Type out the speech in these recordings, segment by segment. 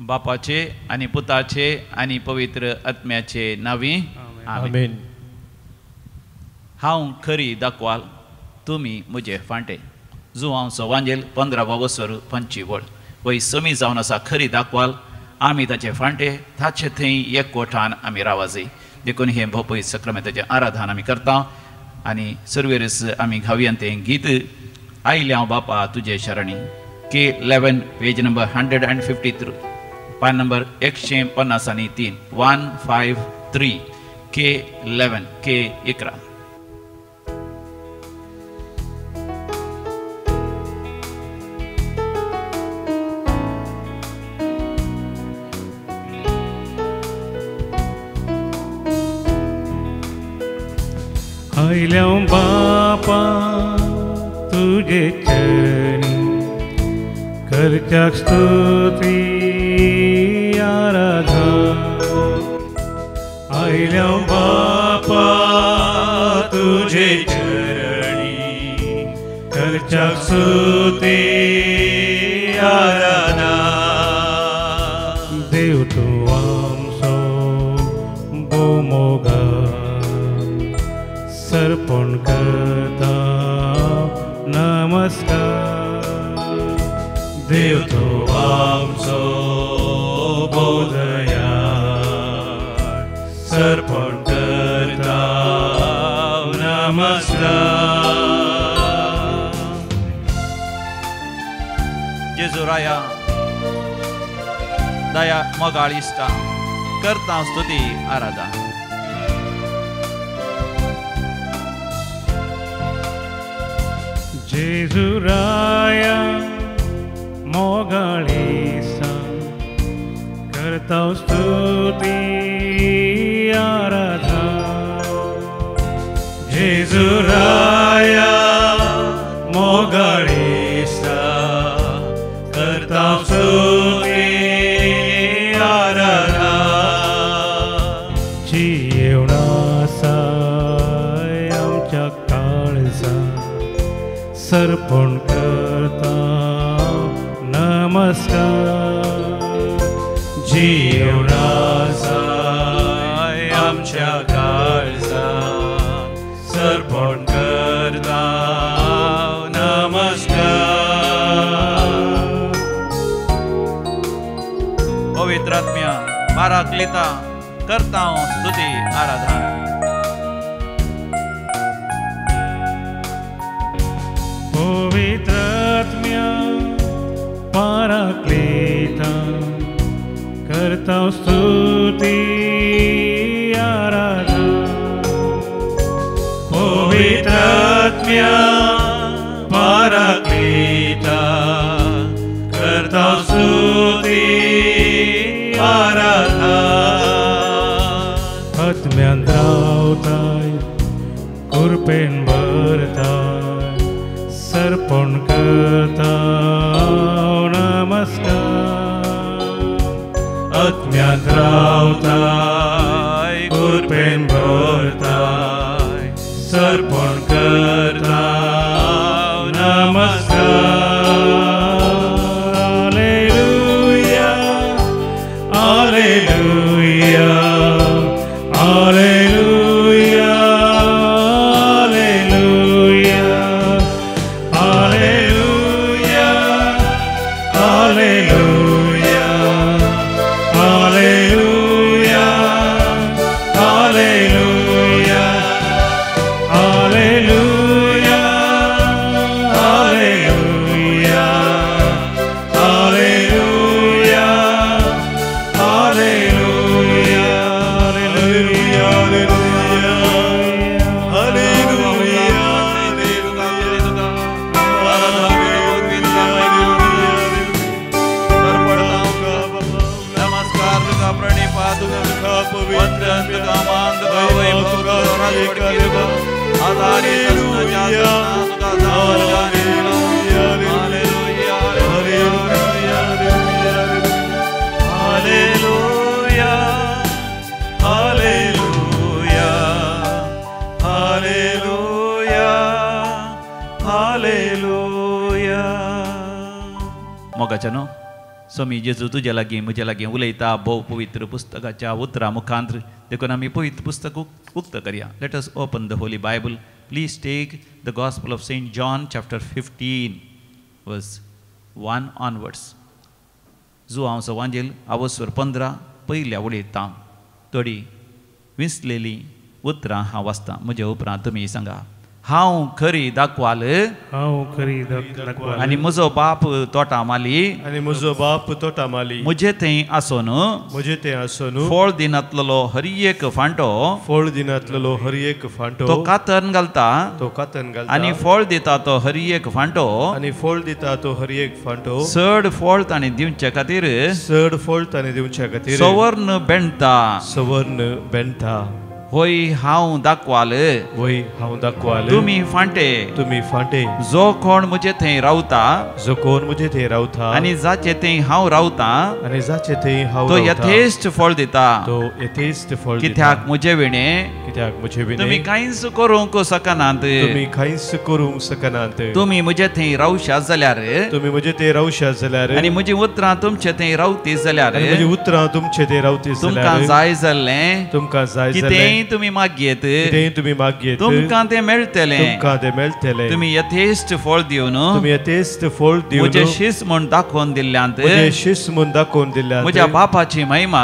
बापाचे आनी पुताचे आनी पवित्र आत्म्याचे नांवी आमेन. हांव खरी दाखवाल, तुमी म्हजे फांटे. जुवांव सवांजेल 15 वसर 25 वळ वय समी जावन आसा खरी दाखवाल, आमी ताचे फांटे, ताचे थंय एकवटान आमी रावाजय. देखून हें भोपय सक्रामेंताचें आराधन आमी करता आनी सर्वेरस आमी घावयान तें गीत आयलें हांव बापा तुजे शरणी. के 11 पेज नंबर 153, पान नंबर 153, 153, के 11, के 11. आयल्या बापा तुजे चरणी करच्याक स्तुती आराधना. आयल्या बापा तुजे चरणी करच्याक स्तुती आराधना. देव तूं आमचो भोव सर्पण करता नमस्कार. देव तूं आमचो बोधया सर्पण करता नमस्कार. जेजू राया दया मोगाळ इश्टा करता स्तुती आराधना. जेजू राया मोगाळीसा करता स्तुती आराधना. जेजू राया मोगाळीसा करता स्तुती आराधना. जियेवन आसा आमच्या काळजा सर्पण करता नमस्कार. जियेवन आसा आमच्या काळजा सर्पण करता नमस्कार. पवित्र आत्म्या पाराक्लिता करता स्तुती आराधना. पवित्र आत्म्या पाराक्लिता करता स्तुती आराधना. पवित्र आत्म्या पाराक्लिता करता स्तुती आराधना. आत्म्यान रावताय कृपेन भरताय सर्पण करता नमस्कार. आत्म्यात रावताय कृपेन भरताय सर्पण करता नमस्कार. Hallelujah, hallelujah, hallelujah, hallelujah, hallelujah, hallelujah, hallelujah, hallelujah, hallelujah, hallelujah, hallelujah, hallelujah, hallelujah, नमस्कार तुका प्रणिपात वंदन तुका मान तुका वैभव तुका राजवटकी तुका आधारी तुका hallelujah, hallelujah, hallelujah, hallelujah, hallelujah. मोगाच्यानो, स्वामी जेजू तुज्या लागीं म्हज्या लागीं उलयता भोव पवित्र पुस्तकाच्या उतरां मुखांत. देखून आमी पवित्र पुस्तक उक्त करया. Let us open the holy Bible. Please take the gospel of Saint John chapter 15 verse 1 onwards. Joao वांजेल आवस्वर 15 पयल्या उलयता थोडी विसलेली उतरां हांव वाचतां. म्हज्या उपरांत तुमी सांगा. हांव खरी दाखवाल, हांव खरी दाखवाल, आनी म्हजो बाप तोटा माली, आनी म्हजो बाप तोटा माली, म्हजे थंय आसून, म्हजे थंय आसून फळ दिनातलो हर एक फांटो, फळ दिनातलो हर एक फांटो तो कातन घालता, तो कातन घालता, आनी फळ दिता तो हर एक फांटो, आनी फळ दिता तो हर एक फांटो चड फळ ताणें दिवचे खातीर, चड फळ ताणें दिवचे खातीर सवर्ण बेणता, सवर्ण बेणता. होय हांव दाखवाल, होय हांव दाखवाल, तुमी फांटे, तुमी फांटे, जो कोण म्हजे थंय रावता, जो कोण म्हजे थंय रावता, आनी जाचे थंय हांव रावता, आनी जाचे थंय हांव तो यथेश्ट फळ दिता, तो यथेश्ट फळ दिता. कित्याक म्हजे विणे, कित्याक म्हजे विणे तुमी कांयच करूंक शकनात, तुमी कांयच करूंक शकनात. तुमी म्हजे थंय रावशात जाल्यार, तुमी म्हजे थंय रावशात जाल्यार, आनी म्हजी उतरां तुमचे थंय रावती जाल्यार, म्हजी उतरां तुमचे थंय रावती जाल्यार, तुमकां जाय जाल्लें, तुमकां जाय जाल्लें तुमी मागयेत, कितें तुमी मागयेत, तुमकां तें मेळटलें, तुमकां तें मेळटलें. तुमी यथेश्ट फळ दिवन, तुमी यथेश्ट फळ दिवन, म्हजें शिस म्हूण दाखोवन दिल्ल्यांत, म्हजें शिस म्हूण दाखोवन दिल्ल्यांत, म्हज्या बापाची महिमा,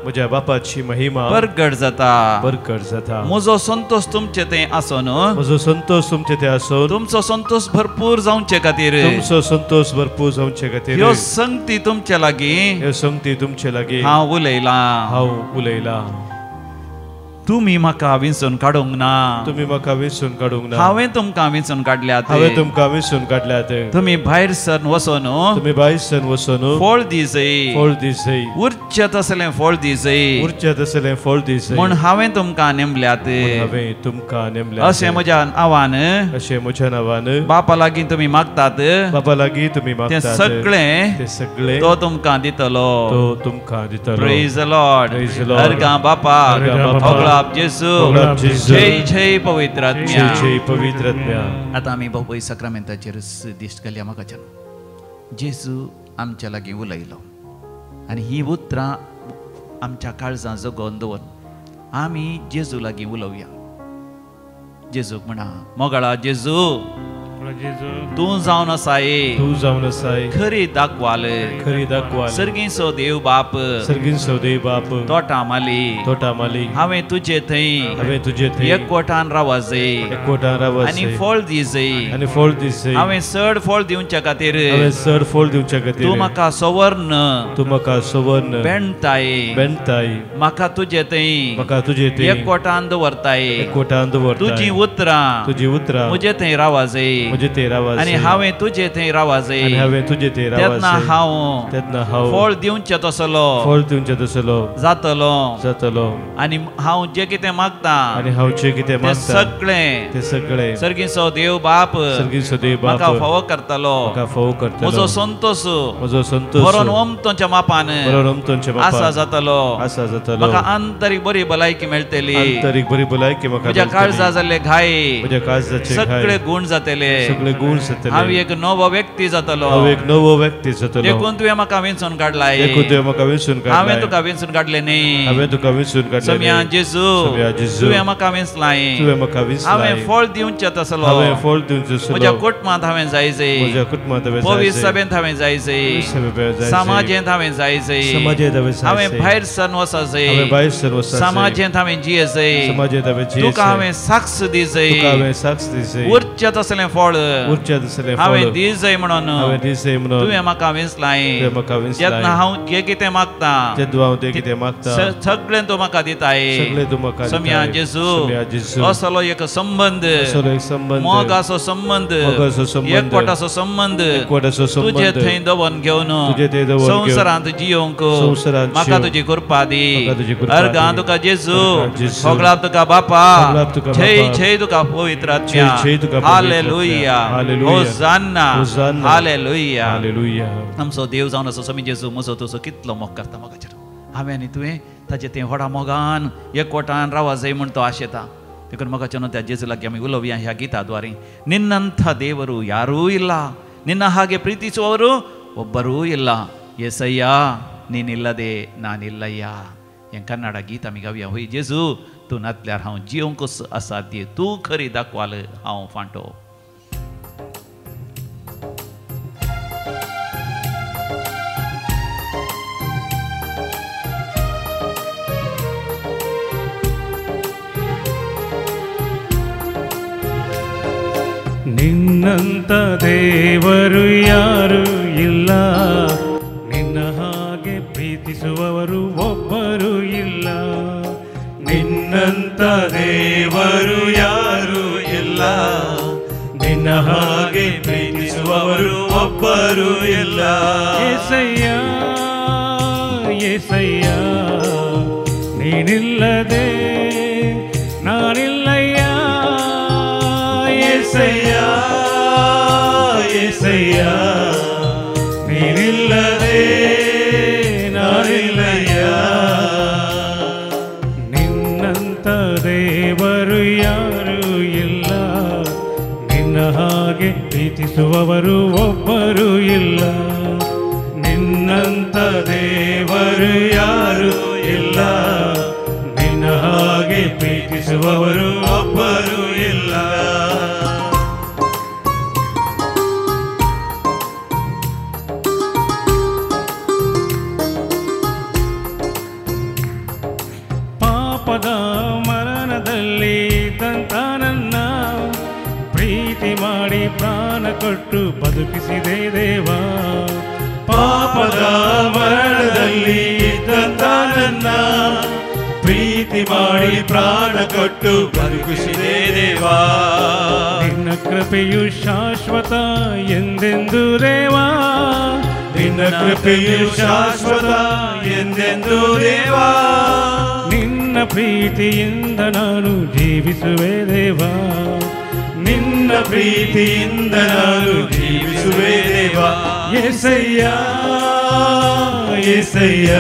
म्हज्या बापाची महिमा परगट जाता, परगट जाता. म्हजो संतोष तुमचे थंय आसून, म्हजो संतोष तुमचे थंय आसून, तुमचो संतोष भरपूर जावचे खातीर, तुमचो संतोष भरपूर जावचे खातीर, ह्यो संगती तुमचे लागीं, ह्यो संगती तुमचे लागीं हांव उलयलां, हांव उलयलां. तुमी म्हाका विंचून काडूंक ना, तुमी म्हाका विंचून काडूंक ना, हांवें तुमकां विंचून काडल्यात, हांवें तुमकां विंचून काडल्यात. तुमी भायर सरन वचून, तुमी भायर सरन वचून, फळ दिजय, फळ दिजय, उरचें तसलें फळ दिजय, उरचें तसलें फळ दिजय, म्हूण हांवें तुमकां नेमल्यात, हांवें तुमकां नेमल्यात. अशें म्हज्या नांवान, अशें म्हज्या नांवान बापा लागीं तुमी मागतात, बापा लागीं तुमी मागतात, तें सगळें, तें सगळें तो तुमकां दितलो, तो तुमकां दितलो. Praise the Lord. Praise the Lord. अर्गां बापा, बापा, जेजू, जय जय पवित्र आत्म्या, जय जय पवित्र आत्म्या. आतां आमी बापूय साक्रामेंताचेर दिश्ट घालया. म्हाका जेजू आमच्या लागीं उलयलो आनी ही उतरां आमच्या काळजां जगोवन दवर आमी जेजू लागीं उलोवया. जेजूक म्हणा, मोगाळा जेजू, तूं जावन आसाय, तूं जावन आसाय, खरी दाखवाल, खरी दाखवाल, सर्गींचो देव बाप, सर्गींचो देव बाप, तोटा माली, तोटा माली, हांवें तुजे थंय, हांवें तुजे थंय एकवटान रावजय, एकवटान रावजय, आनी फळ दिजय, आनी फळ दिजय, हांवें चड फळ दिवच्या खातीर, हांवें चड फळ दिवच्या खातीर, तूं म्हाका सवर्ण, तूं म्हाका सवर्ण बेणताय, बेणताय, म्हाका तुजे थंय, म्हाका तुजे थंय एकवटान दवरताय, एकवटान दवरताय, तुजी उतरां, तुजी उतरां म्हजे थंय रावजय, म्हजे थंय रावजय, आनी हांवें तुजे थंय रावजय, आनी हांवें तुजे थंय रावजय, तेन्ना हांव, तेन्ना हांव फळ दिवचें तसलो, फळ दिवचें तसलो जातलो, जातलो, आनी हांव जें कितें मागता, आनी हांव जें कितें मागता सगळें, तें सगळें सर्गीचो देव बाप, सर्गीचो देव बाप म्हाका फावो करतलो, म्हाका फावो करतलो, म्हजो संतोष, म्हजो संतोष बरोवन ओमतोच्या मापान, बरोवन ओमतोच्या मापान आसा जातलो, आसा जातलो, म्हाका आंतरीक बरी भलायकी मेळटली, आंतरीक बरी भलायकी म्हाका, म्हज्या काळजा जाल्ले घाय, म्हज्या काळजाचे सगळे गुण जातले, सगळे गुण जातले, हांव एक नवो व्यक्ती जातलो, हांव एक नवो व्यक्ती जातलो. देखून तुवें म्हाका विंचून काडलाय, देखून तुवें म्हाका विंचून काडलाय, हांवें तुका विंचून काडलें न्ही, हांवें तुका विंचून काडलें. सम्या जेजू, तुवें म्हाका विंचलाय, तुवें म्हाका विंचलाय, हांवें फळ दिवचें तसलो, हांवें फळ दिवचें तसलो, म्हज्या कुटुंबांत हांवें जायजय, म्हज्या कुटुंबांत हांवें जायजय, पवित्र सभेंत हांवें जायजय, समाजेंत हांवें जायजय, समाजेंत हांवें जायजय, हांवें भायर सरन वचजय, हांवें भायर सरन वचजय, समाजेंत हांवें जियेजय, समाजेंत हांवें जियेजय, तुका हांवें साक्ष दिजय, तुका हांवें साक्ष दिजय, उरचें तसलें फळ, उरचें तसलें फळ हांवें दिजय म्हणून, हांवें दिजय म्हणून तुवें म्हाका विंचलाय, तुवें म्हाका विंचलाय, जेन्ना हांव जें कितें मागता, जेन्ना हांव तें कितें मागता, सगळें तूं म्हाका दिताय, सगळें तूं म्हाका दिताय. सम्या जेजू, असलो एक संबंद, असलो एक संबंद, मोगाचो संबंद, मोगाचो संबंद, एकवटाचो संबंद, एकवटाचो संबंद, तुजे थंय दवरून घेवन, तुजे थंय दवरून घेवन, संवसारांत जियोवंक संवसारांत म्हाका तुजी कृपा दी. तुजी कृपा अर्गां दी. तुका जेजू, सगळा तुका बापा, जय जय तुका पवित्र आत्म्या. Hallelujah, होजान्ना, hallelujah. आमचो देव जावन आसा स्वामी जेजू, म्हजो तुजो कितलो मोग करता मोगाचेर. हांवें आनी तुवें ताचें तें व्हडा मोगान एकवटान रावा जाय म्हूण तो आशेता. देखून मोगाचें न्हू त्या जेजू लागीं आमी उलोवया ह्या गिता द्वारे. ನಿನ್ನಂಥ ದೇವರು ಯಾರೂ ಇಲ್ಲ, ನಿನ್ನ ಹಾಗೆ ಪ್ರೀತಿಸುವವರು ಒಬ್ಬರೂ ಇಲ್ಲ. येसय्या नीनिल्लदे नानिल्लय्या हें कन्नडा गीत आमी गावया. होय जेजू तूं नातल्यार हांव जियोंकूच असाध्य, तूं खरी दाखवाल हांव फांटो. ನಿನ್ನಂತ ದೇವರು ಯಾರು ಇಲ್ಲ, ನಿನ್ನ ಹಾಗೆ ಪ್ರೀತಿಸುವವರು ಒಬ್ಬರು ಇಲ್ಲ. ನಿನ್ನಂತ ದೇವರು ಯಾರು ಇಲ್ಲ, ನಿನ್ನ ಹಾಗೆ ಪ್ರೀತಿಸುವವರು ಒಬ್ಬರು ಇಲ್ಲ. ಏಸಯ್ಯ ಏಸಯ್ಯ ನೀನಿಲ್ಲದೆ ನಾನಿಲ್ಲಯ್ಯ. ಏಸಯ್ಯ ಏಸಯ್ಯ ನೀನಿಲ್ಲದೆ ನಾನಿಲ್ಲಯ್ಯ. ನಿನ್ನಂತ ದೇವರು ಯಾರು ಇಲ್ಲ, ನಿನ್ನ ಹಾಗೆ ಪ್ರೀತಿಸುವವರು ಒಬ್ಬರು ಇಲ್ಲ. ನಿನ್ನಂತ ದೇವರು ಯಾರು ಇಲ್ಲ, ನಿನ್ನ ಹಾಗೆ ಪ್ರೀತಿಸುವವರು ಒಬ್ಬರು ಇಲ್ಲ. ಪಾಪದ ಮರಣದಲ್ಲಿ ಇದ್ದಂತ ನನ್ನ ಪ್ರೀತಿ ಮಾಡಿ ಪ್ರಾಣ ಕೊಟ್ಟು ಬದುಕಿಸಿದೆ ದೇವಾ. ಪಾಪದ ಮರಣದಲ್ಲಿ ಇದ್ದಂತ ನನ್ನ ಪ್ರೀತಿ ಮಾಡಿ ಪ್ರಾಣ ಕೊಟ್ಟು ಬದುಕಿಸಿದೆ ದೇವಾ. ನಿನ್ನ ಕೃಪೆಯು ಶಾಶ್ವತ ಎಂದೆಂದು ದೇವಾ, ನಿನ್ನ ಕೃಪೆಯು ಶಾಶ್ವತ ಎಂದೆಂದು ದೇವಾ. ನಿನ್ನ ಪ್ರೀತಿಯಿಂದ ನಾನು ಜೀವಿಸುವೆ ದೇವಾ, ನಿನ್ನ ಪ್ರೀತಿಯಿಂದ ನಾನು ಜೀವಿಸುವೆ ದೇವಾ. ಏಸಯ್ಯ ಏಸಯ್ಯ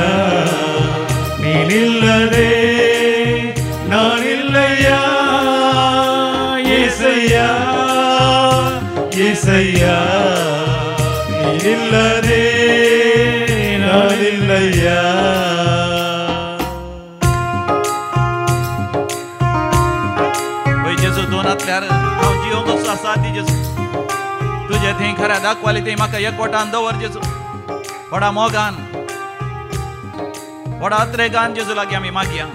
ನೀನಿಲ್ಲದೆ ನಾನಿಲ್ಲಯ್ಯ. ಏಸಯ್ಯ ಏಸಯ್ಯ ನೀನಿಲ್ಲದೆ ನಾನಿಲ್ಲಯ್ಯ. जेजू तूं नातल्यार हांव जियोंकूच असाध्य जेजू, तुजे थंय खऱ्या दाखवाली थंय म्हाका एकवटान दवर जेजू, व्हडा मोगान व्हडा अत्रेगान जेजू लागीं आमी मागया.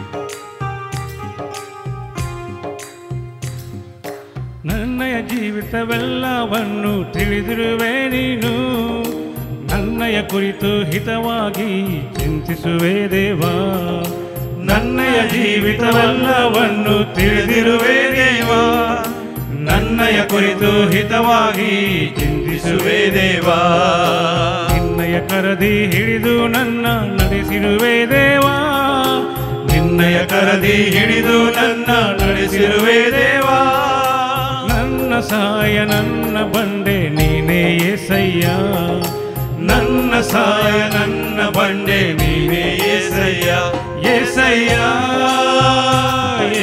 ನನ್ನಯ ಜೀವಿತವೆಲ್ಲವನ್ನು ತಿಳಿದಿರುವೆ ನೀನು, ನನ್ನಯ ಕುರಿತು ಹಿತವಾಗಿ ಚಿಂತಿಸುವೆ ದೇವಾ. ನನ್ನಯ ಜೀವಿತವೆಲ್ಲವನ್ನು ತಿಳಿದಿರುವೆ ದೇವಾ, ನನ್ನಯ ಕುರಿತು ಹಿತವಾಗಿ ಚಿಂತಿಸುವೆ ದೇವಾ. ನಿನ್ನಯ ಕರದಿ ಹಿಡಿದು ನನ್ನ ನಡೆಸಿರುವೆ ದೇವಾ, ನಿನ್ನಯ ಕರದಿ ಹಿಡಿದು ನನ್ನ ನಡೆಸಿರುವೆ ದೇವಾ. ನನ್ನ ಸಹಾಯ ನನ್ನ ಬಂಡೆ ನೀನೇ ಏಸಯ್ಯ, ನನ್ನ ಸಹಾಯ ನನ್ನ ಬಂಡೆ ನೀನೇ ಏಸಯ್ಯ. ಏಸಯ್ಯ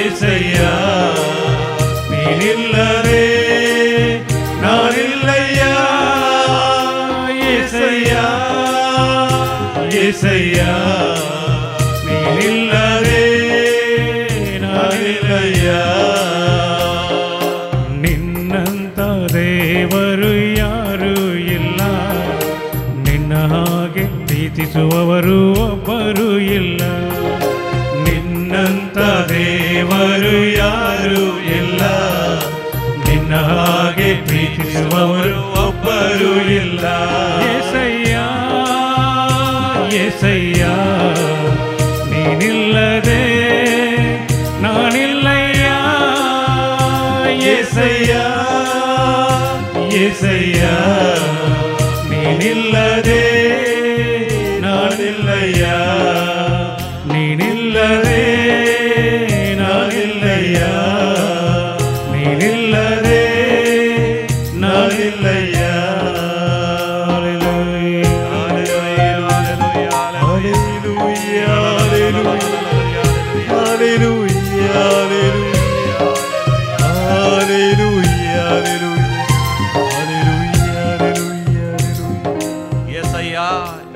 ಏಸಯ್ಯ ನೀನಿಲ್ಲದೆ ನಾನಿಲ್ಲಯ್ಯ. ಏಸಯ್ಯ ಏಸಯ್ಯ ನೀನಿಲ್ಲದೆ ನಾನಿಲ್ಲಯ್ಯ. ನಿನ್ನಂತ ದೇವರು ಯಾರು ಇಲ್ಲ, ನಿನ್ನ ಹಾಗೆ ಪ್ರೀತಿಸುವವರು ಒಬ್ಬರು ಇಲ್ಲ. ನಿನ್ನಂತ ದೇವರು ಯಾರು ಇಲ್ಲ, ನಿನ್ನ ಹಾಗೆ ಪ್ರೀತಿಸುವವರು ಒಬ್ಬರು ಇಲ್ಲ. ಏಸಯ್ಯ ಏಸಯ್ಯ ನೀನಿಲ್ಲದೆ ನಾನಿಲ್ಲಯ್ಯ. ಏಸಯ್ಯ ಏಸಯ್ಯ ನೀನಿಲ್ಲದೆ ನಾನಿಲ್ಲಯ್ಯ, ನೀನಿಲ್ಲದೆ ನಾನಿಲ್ಲಯ್ಯ, ನೀನಿಲ್ಲದೆ ನಾನಿಲ್ಲಯ್ಯ. ಏಸಯ್ಯ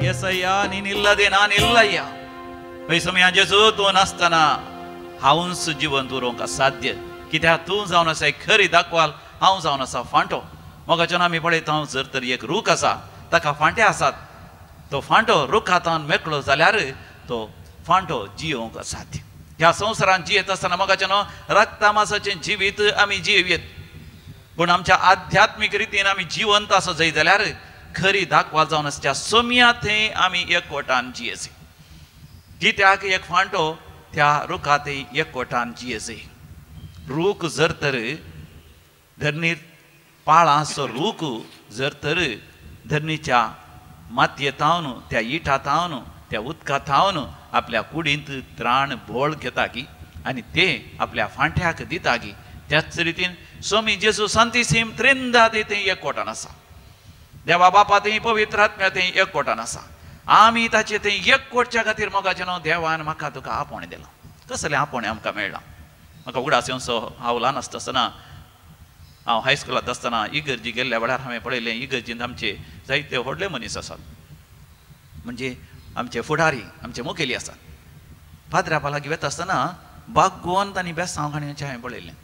येसಯ್ಯ, ನೀನಿಲ್ಲದೆ ನಾನಿಲ್ಲಯ್ಯ. सोम्या जेजू तूं नासतना हांवूच जिवंत उरोवंक असाध्य, कित्याक तूं जावन आसा खरी दाखवाल, हांव जावन आसा फांटो. मोगाच्यान आमी पळयता जर तर एक रूख आसा ताका फांटे आसात, तो फांटो रुखांत मेकळो जाल्यार तो फांटो जियोवंक असाध्य. ह्या संवसारांत जियेत आसतना मोगाच्यान रक्तामासाचें जिवीत आमी जियेत, पूण आमच्या आध्यात्मीक रितीन आमी जिवंत आसा जाय जाल्यार खरी दाखवाल जावन आसच्या सोम्या थंय आमी एकवटान जियेचे. कित्याक एक फांटो त्या रुखा थंय एकवटान जियेचे. रूख जर तर धरणीर पाळांचो रूख जर तर धरणीच्या मातये थावन, त्या इटा थावन, त्या उदका थावन आपल्या कुडींत त्राण बोळ घेता की आनी ते आपल्या फांट्याक दिता की, त्याच रितीन स्वामी जेजू सांतीसीम त्रिंदा ते एकवटान आसा, देवा बापा थंय पवित्र आत्म्या थंय एकवटान आसा. आमी ताचे थंय एकवटच्या खातीर मोगाचें न्हू देवान म्हाका तुका आपोवणें दिलां. कसलें आपोवणें आमकां मेळ्ळां? म्हाका उगडास येवचो, हांव ल्हान आसता आसतना, हांव हायस्कुलांत आसतना इगर्जी गेल्ल्या वेळार हांवें पळयलें इगर्जींत आमचे जायते व्हडले मनीस आसात, म्हणजे आमचे फुडारी, आमचे मुखेली आसात. पाद्र्यापा लागीं वता आसतना बागोवन तांणी बेसांव घाणीचें हांवें पळयलें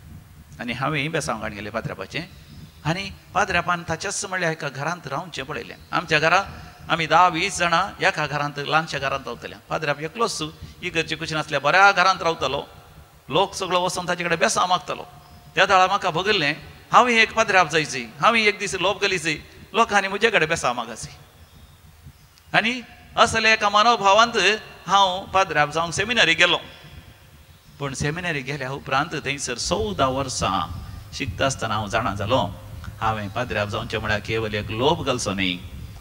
आनी हांवेंय बेसांव घाण गेलें पाद्र्यापाचें. आनी पाद्र्यापान ताच्याच म्हणल्यार एका घरांत रावचें पळयलें. आमच्या घरा आमी 10-20 जाणां एका घरांत, ल्हानशा घरांत रावतले. पाद्र्याप एकलोच इगर्जे कुशीन आसल्या बऱ्या घरांत रावतालो. लोक सगळो वचून ताचे कडेन बेसांव मागतालो. त्या वेळार म्हाका भोगल्लें हांवें एक पाद्र्याप जायची, हांवें एक दीस लोप घालीची, लोकांनी म्हजे कडेन बेसांव मागायची. आनी असल्या एका मनोभावांत हांव पाद्र्याप जावन सेमिनरी गेलो. पूण सेमिनरी गेल्या उपरांत थंयसर 14 वर्सां शिकता आसतना हांव जाणा जालो हांवें पाद्र्याप जावचें म्हळ्यार केवल एक लोभ घालचो न्ही,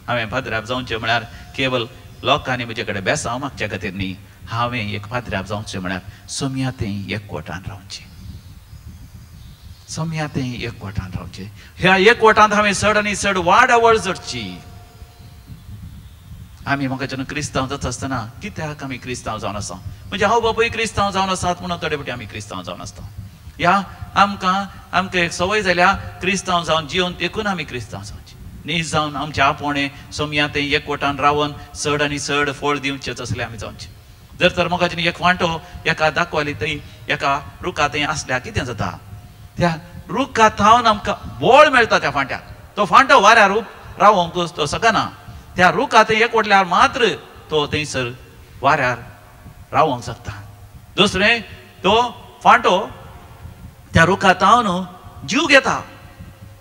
हांवें पाद्र्याप जावचें म्हळ्यार केवल लोकांनी म्हजे कडेन बेसांव मागच्या खातीर न्ही, हांवें एक पाद्र्याप जावचें म्हळ्यार सोम्या थंय एकवटान रावचें, सोम्या थंय एकवटान रावचें. ह्या एकवटांत हांवें चड आनी चड वाडावळ जोडची. आमी म्हाका क्रिस्तांव जाता आसतना कित्याक आमी क्रिस्तांव जावन आसा? म्हणजे हांव बापूय क्रिस्तांव जावन आसात म्हणून थोडे फावटी आमी क्रिस्तांव जावन आसता. ह्या आमकां आमकां एक संवय जाल्या क्रिस्तांव जावन जिवन देखून आमी क्रिस्तांव जावचें. नीज जावन आमचें आपोवणें सोम्या थंय एकवटान रावन चड आनी चड फळ दिवचें तसलें आमी जावचें. जर तर मोगाचें एक वांटो एका दाखवाली थंय एका रुखा थंय आसल्यार कितें जाता? त्या रुखा थावन आमकां बळ मेळटा त्या फांट्याक. तो फांटो वाऱ्यार रावोंक तो शकना, त्या रुखा थंय एकवटल्यार मात्र तो थंयसर वाऱ्यार रावोंक शकता. दुसरें, तो फांटो त्या रुखा थावन जीव घेता.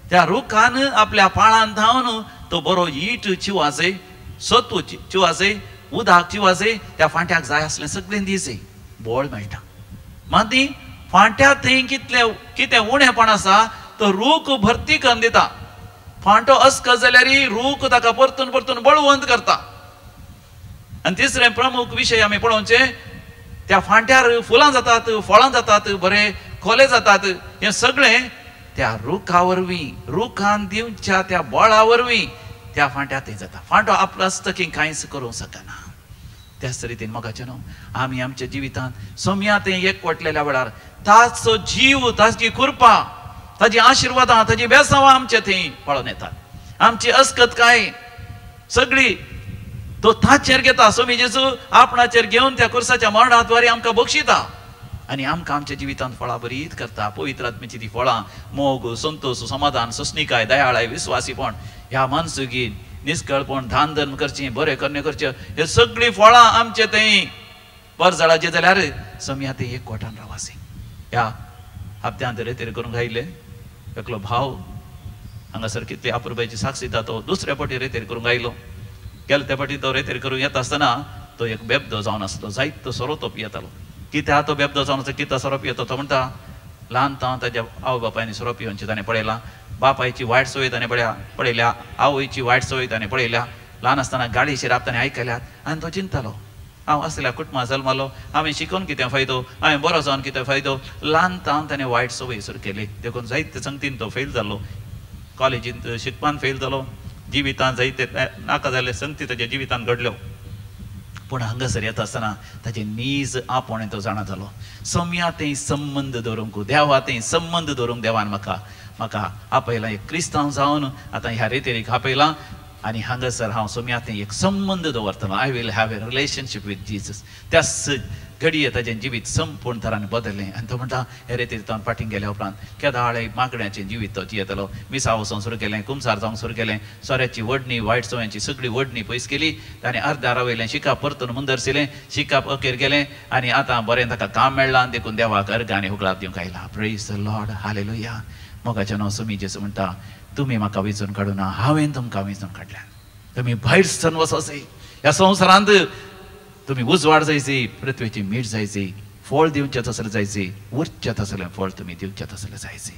त्या रुखान आपल्या पाळान धांवन तो बरो ईट चिवाजय, सत्व चिवाजय, उदक चिवाजय, त्या फांट्याक जाय आसलें सगळें दिजय, बळ मेळटा. माती फांट्या थंय कितलें कितें उणेपण आसा तो रूख भरती करून दिता. फांटो अस्कत जाल्यार रूख ताका परतून परतून बळवंत करता. आनी तिसरें प्रमुख विशय आमी पळोवचें, त्या फांट्यार फुलां जातात, फळां जातात, बरे खोले जातात, हें सगळें त्या रुखा वरवीं, रुखान दिवच्या त्या बळा वरवीं त्या फांट्या थंय जाता. फांटो आपलो आसता की कांयच करूंक शकना. त्याच रितीन मोगाचें न्हू आमी आमच्या जिवितांत सोम्या थंय एकवटलेल्या वेळार ताचो जीव, ताची कृपा, ताजी आशिर्वादां, ताजी बेसांवां आमचे थंय पळोवन येतात. आमची अस्कत काय सगळी तो ताचेर घेता. स्वामी जेजू आपणाचेर घेवन त्या कुर्साच्या मरणाद्वारे आमकां बक्षिता आनी आमकां आमच्या जिवितांत फळां बरीत करता. पवित्र आत्म्याची ती फळां, मोग, संतोष, समाधान, सोंसणीकाय, दयाळाय, विस्वासीपण, ह्या मानसुगी, निस्कळपण, दान धर्म करचें, बरें करणे करचें, हे सगळीं फळां आमचे थंय परजळाचें जाल्यार सोम्या थंय एकवटान रावासी. ह्या हप्त्यांत रेतेर करूंक आयिल्ले एकलो भाव हांगासर कितली अपुरबायेची साक्ष दिता. तो दुसऱ्या फावटी रेतेर करूंक आयलो. गेले त्या फावटी तो रेतेर करूंक येता आसतना तो एक बेबदो जावन आसलो, जायतो सोरो तो पियेतालो. कित्याक तो बेबदो जावन आसलो, कित्याक सोरो पियेता? तो म्हणटा ल्हान तावन ताज्या आवय बापायनी सोरो पिवनचें ताणें पळयलां, बापायची वायट संवय ताणें पळयल्या, आवयची वायट संवय ताणें पळयल्या, ल्हान आसतना गाळी शिराप ताणें आयकल्यात. आनी तो चिंतालो, हांव असल्या कुटुंबां जल्मलो, हांवें शिकोवन कितें फायदो, हांवें बरो जावन कितें फायदो. ल्हान तावन ताणें वायट संवय सुरू केली, देखून जायते संगतीन तो फेल जालो, कॉलेजींत शिकपान फेल जालो, जिवितांत जायते नाका जाल्ले संगती ताज्या जिवितांत घडल्यो. पूण हांगासर येता आसतना ताजे नीज आपोवणें तो जाणा जालो. सोम्या थंय संबंद दवरूंक, देवा थंय संबंद दवरूंक देवान म्हाका म्हाका आपयलां. एक क्रिस्तांव जावन आतां ह्या रेतेरीक आपयलां. आनी हांगासर हांव सोम्या थंय एक संबंद दवरतलो. I will have a relationship with Jesus. त्याच घडये ताजें जिवीत संपूर्ण तरान बदललें. आनी तो म्हणटा हे रेती तो फाटीं गेल्या उपरांत केदाळे मागण्याचें जिवीत तो जियेतलो. मिसा वचोंक सुरू केलें, कुमसार जावंक सुरू केलें, सोऱ्याची वडणी वायट सवयांची सगळी वडणी पयस केली. ताणें अर्द्या रावयलें शिकाप परतून मुंदरशिलें, शिकाप अखेर गेलें आनी आतां बरें ताका काम मेळ्ळां. देखून देवाक अर्घ आनी हुकलाप दिवंक आयला. Praise the Lord, hallelujah. मोगाचें नांव सोमी जेजू म्हणटा तुमी म्हाका वेंचून काडूना, हांवें तुमकां वेंचून काडल्या. तुमी भायर सरन वचोसे ह्या संवसारांत, तुमी उजवाड जायची, पृथ्वेची मीठ जायची, फळ दिवचें तसलें जायची, उरचें तसलें फळ तुमी दिवचें तसलें जायची.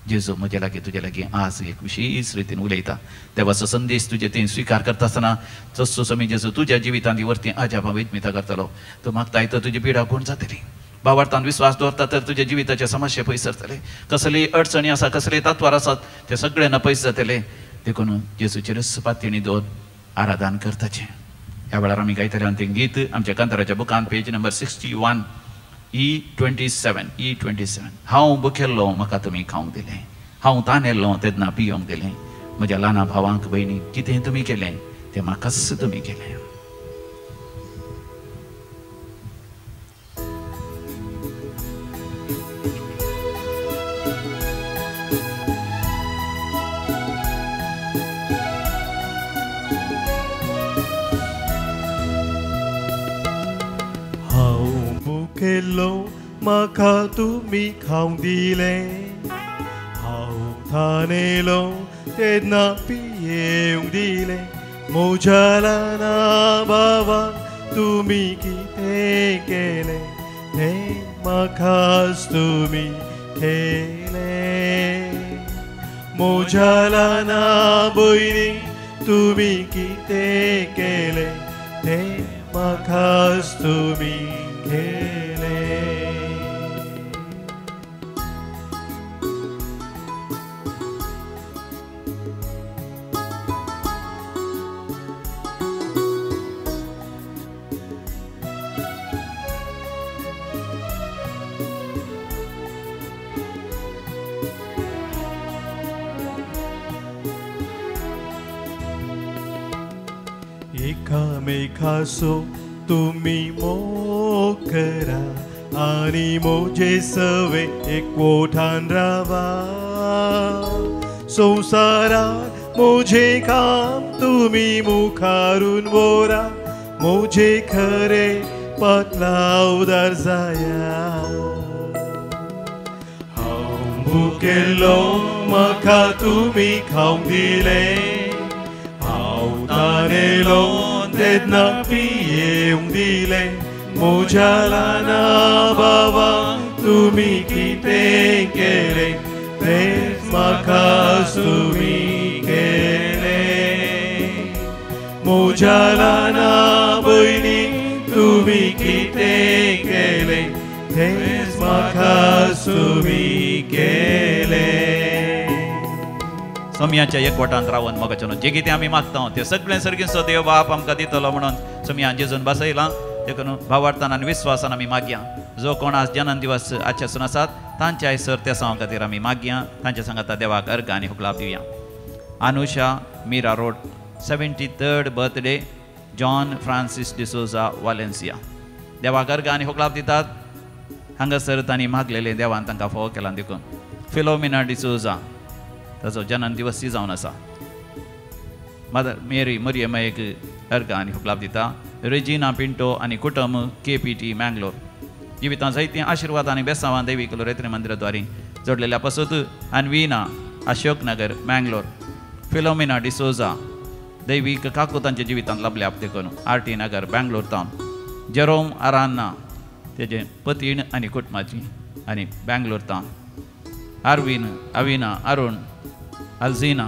जेजू म्हजे लागीं तुजे लागीं आज एक विशेश रितीन उलयता. देवाचो संदेश तुजे थंय स्विकार करता आसतना जसो समी जेजू तुज्या जिवितांत वरती अजापां विजमिता करतलो. तूं मागताय तर तुजी पिडा गुण जातली. भावार्थान विश्वास दवरता तर तुज्या जिविताचे समस्या पयस सरतले. कसली अडचणी आसा, कसले तत्वार आसात ते सगळे न पयस जातले. देखून जेजूचेरच पातयेणी दवर आराधन करताचें. ह्या वेळार आमी गायतले अंतीम गीत आमच्या कांताराच्या बुकान पेज नंबर 61 E27 E27. हांव बुखेल्लो म्हाका तुमी खावंक दिलें, हांव तानेल्लो तेन्ना पियोंक दिलें, म्हज्या ल्हाना भावांक भयणीक कितें तुमी केलें तें म्हाकाच तुमी केलें. म्हाका तुमी खावंक दिलें, हांव तानेलो तेन्ना पियेवंक दिलें, म्हज्या ल्हाना भावाक तुमी कितें केलें तें म्हाकाच तुमी केलें. म्हज्या ल्हाना भयणीक तुमी कितें केलें तें म्हाकाच तुमी केलें. एकामेकासो तुमी मोग करा आनी म्हजे सवे एकवटान रावा. संवसारांत म्हजें काम तुमी मुखारून व्हरा, म्हजें खरें पातलावदार जाया. हांव भुकेल्लो म्हाका तुमी खावंक दिलें, हांव तानेलो तेन्ना पियेवंक दिलें, म्हज्या ल्हाना भावाक तुमी कितें केलें तेंच म्हाकाच तुमी केलें. म्हज्या ल्हाना भयणीक तुमी कितें केलें तेंच म्हाकाच तुमी केलें. सोमयाच्या एकवटान रावन मोगाच्यानो जे कितें आमी मागता तें सगळें सर्गीचो देव बाप आमकां दितलो म्हणून सोमयान जेजून बसयलां. देखून भावार्थान आनी विस्वासान आमी मागया. जो कोण आज जनन दिवस आजच्यासून आसात तांच्या आयसर त्या सांवा खातीर आमी मागया. तांच्या सांगाता देवाक अर्घ आनी हुकलाप दिवया. Anusha Mira road 73rd birthday John Francis D'Souza Valencia. देवाक अर्घ आनी हुकलाप दितात. हांगासर तांणी मागलेलें देवान तांकां फावो केलां. देखून फिलोमिना डिसोजा ताचो जनन दिवस जावन आसा. मदर मेरी मरियमायेक अर्घ आनी हुकलाप दिता. रेजिना पिंटो आनी कुटुंब KPT Mangalore. जिवितांत जायतीं आशिर्वाद आनी बेसांवां देवी कुलोरेत्री मंदिराद्वारी जोडलेल्या पासत अनवीना अशोक नगर मँगलोर. फिलोमिना डिसोजा दैवीक काकू तांच्या जिवितांत लाभल्या देखून RT Nagar Bangalore town. Jerome Aranha तेजे पतीण आनी कुटुंबाची आनी बँगलोर टावन. आरवीन अविना अरुण अल्झिना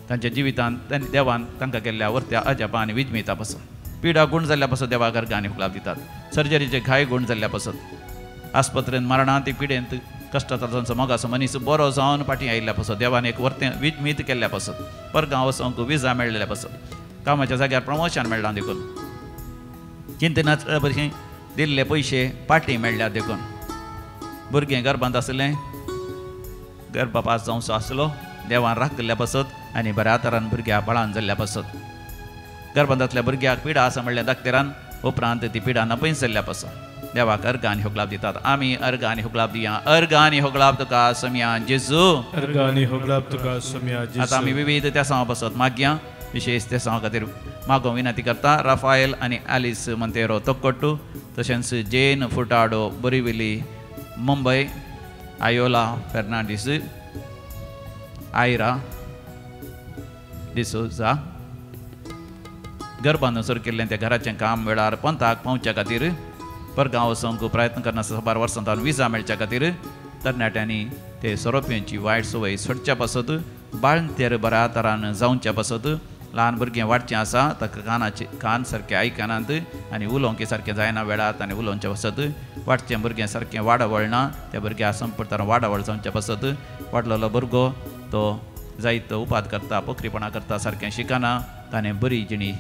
तांच्या जिवितांत तांणी देवान तांकां केल्ल्या वर्त्या अजापां आनी विजमिता पासून पिडा गूण जाल्ल्या पासून देवाक अर्घ आनी हुकलाप दितात. सर्जरीचे घाय गूण जाल्ल्या पासून आस्पत्रेन मरणांत पिडेंत कश्टांत तांचो मोगाचो मनीस बरो जावन फाटीं आयिल्ल्या पासून देवान एक वर्तें विजमीत केल्ल्या पासून परगांव वचोंक विजा मेळ्ळेल्या पासून कामाच्या जाग्यार प्रमोशन मेळ्ळां देखून चिंतनाच भशेन दिल्ले पयशे फाटीं मेळ्ळ्या देखून भुरगें गर्भांत आसलें गर्भपात जावचो आसलो देवान राखिल्ल्या पासत आनी बऱ्या तरान भुरग्या बळान जाल्ल्या पासत गर्भंदांतल्या भुरग्याक पिडा आसा म्हणल्या दाक्तेरान उपरांत ती पिडा नपयस जाल्ल्या पासत देवाक अर्गां आनी होगलाप दितात. आमी अर्गां आनी होगलाप दिया. अर्गां आनी होगलाप तुका सोम्या जेजू. अर्गां आनी होगलाप तुका सोम्या जेजू. आतां आमी विविध तेसांव पासत मागया. विशेष तेसांव खातीर मागोवंक विनंती करता राफायल आनी आलिस मंतेरो तोक्कोट्टू, तशेंच जेन फुटाडो बोरिविली मुंबय, आयोला फेर्नांडीस, आयरा डिसोजा. गर्भान सुरू केल्लें त्या घराचें काम वेळार पंथाक पावच्या खातीर परगांव वचूंक प्रयत्न करना साबार वर्सां तावन विजा मेळच्या खातीर तरणाट्यांनी ते सोरोपियांची वायट संवय सोडच्या पासत बाळंतेर बऱ्या तरान जावच्या पासत ल्हान भुरगें वाडचें आसा ताका कानाचे कान सारकें आयकनात आनी उलोवंक सारकें जायना वेळात आनी उलोवच्या पासत वाडचें भुरगें सारकें वाडावळ ना त्या भुरग्या संपर्तान वाडावळ जावच्या पासत वाडलेलो भुरगो तो जायतो उपाद करता पोखरीपणां करता सारकें शिकना ताणें बरी जिणी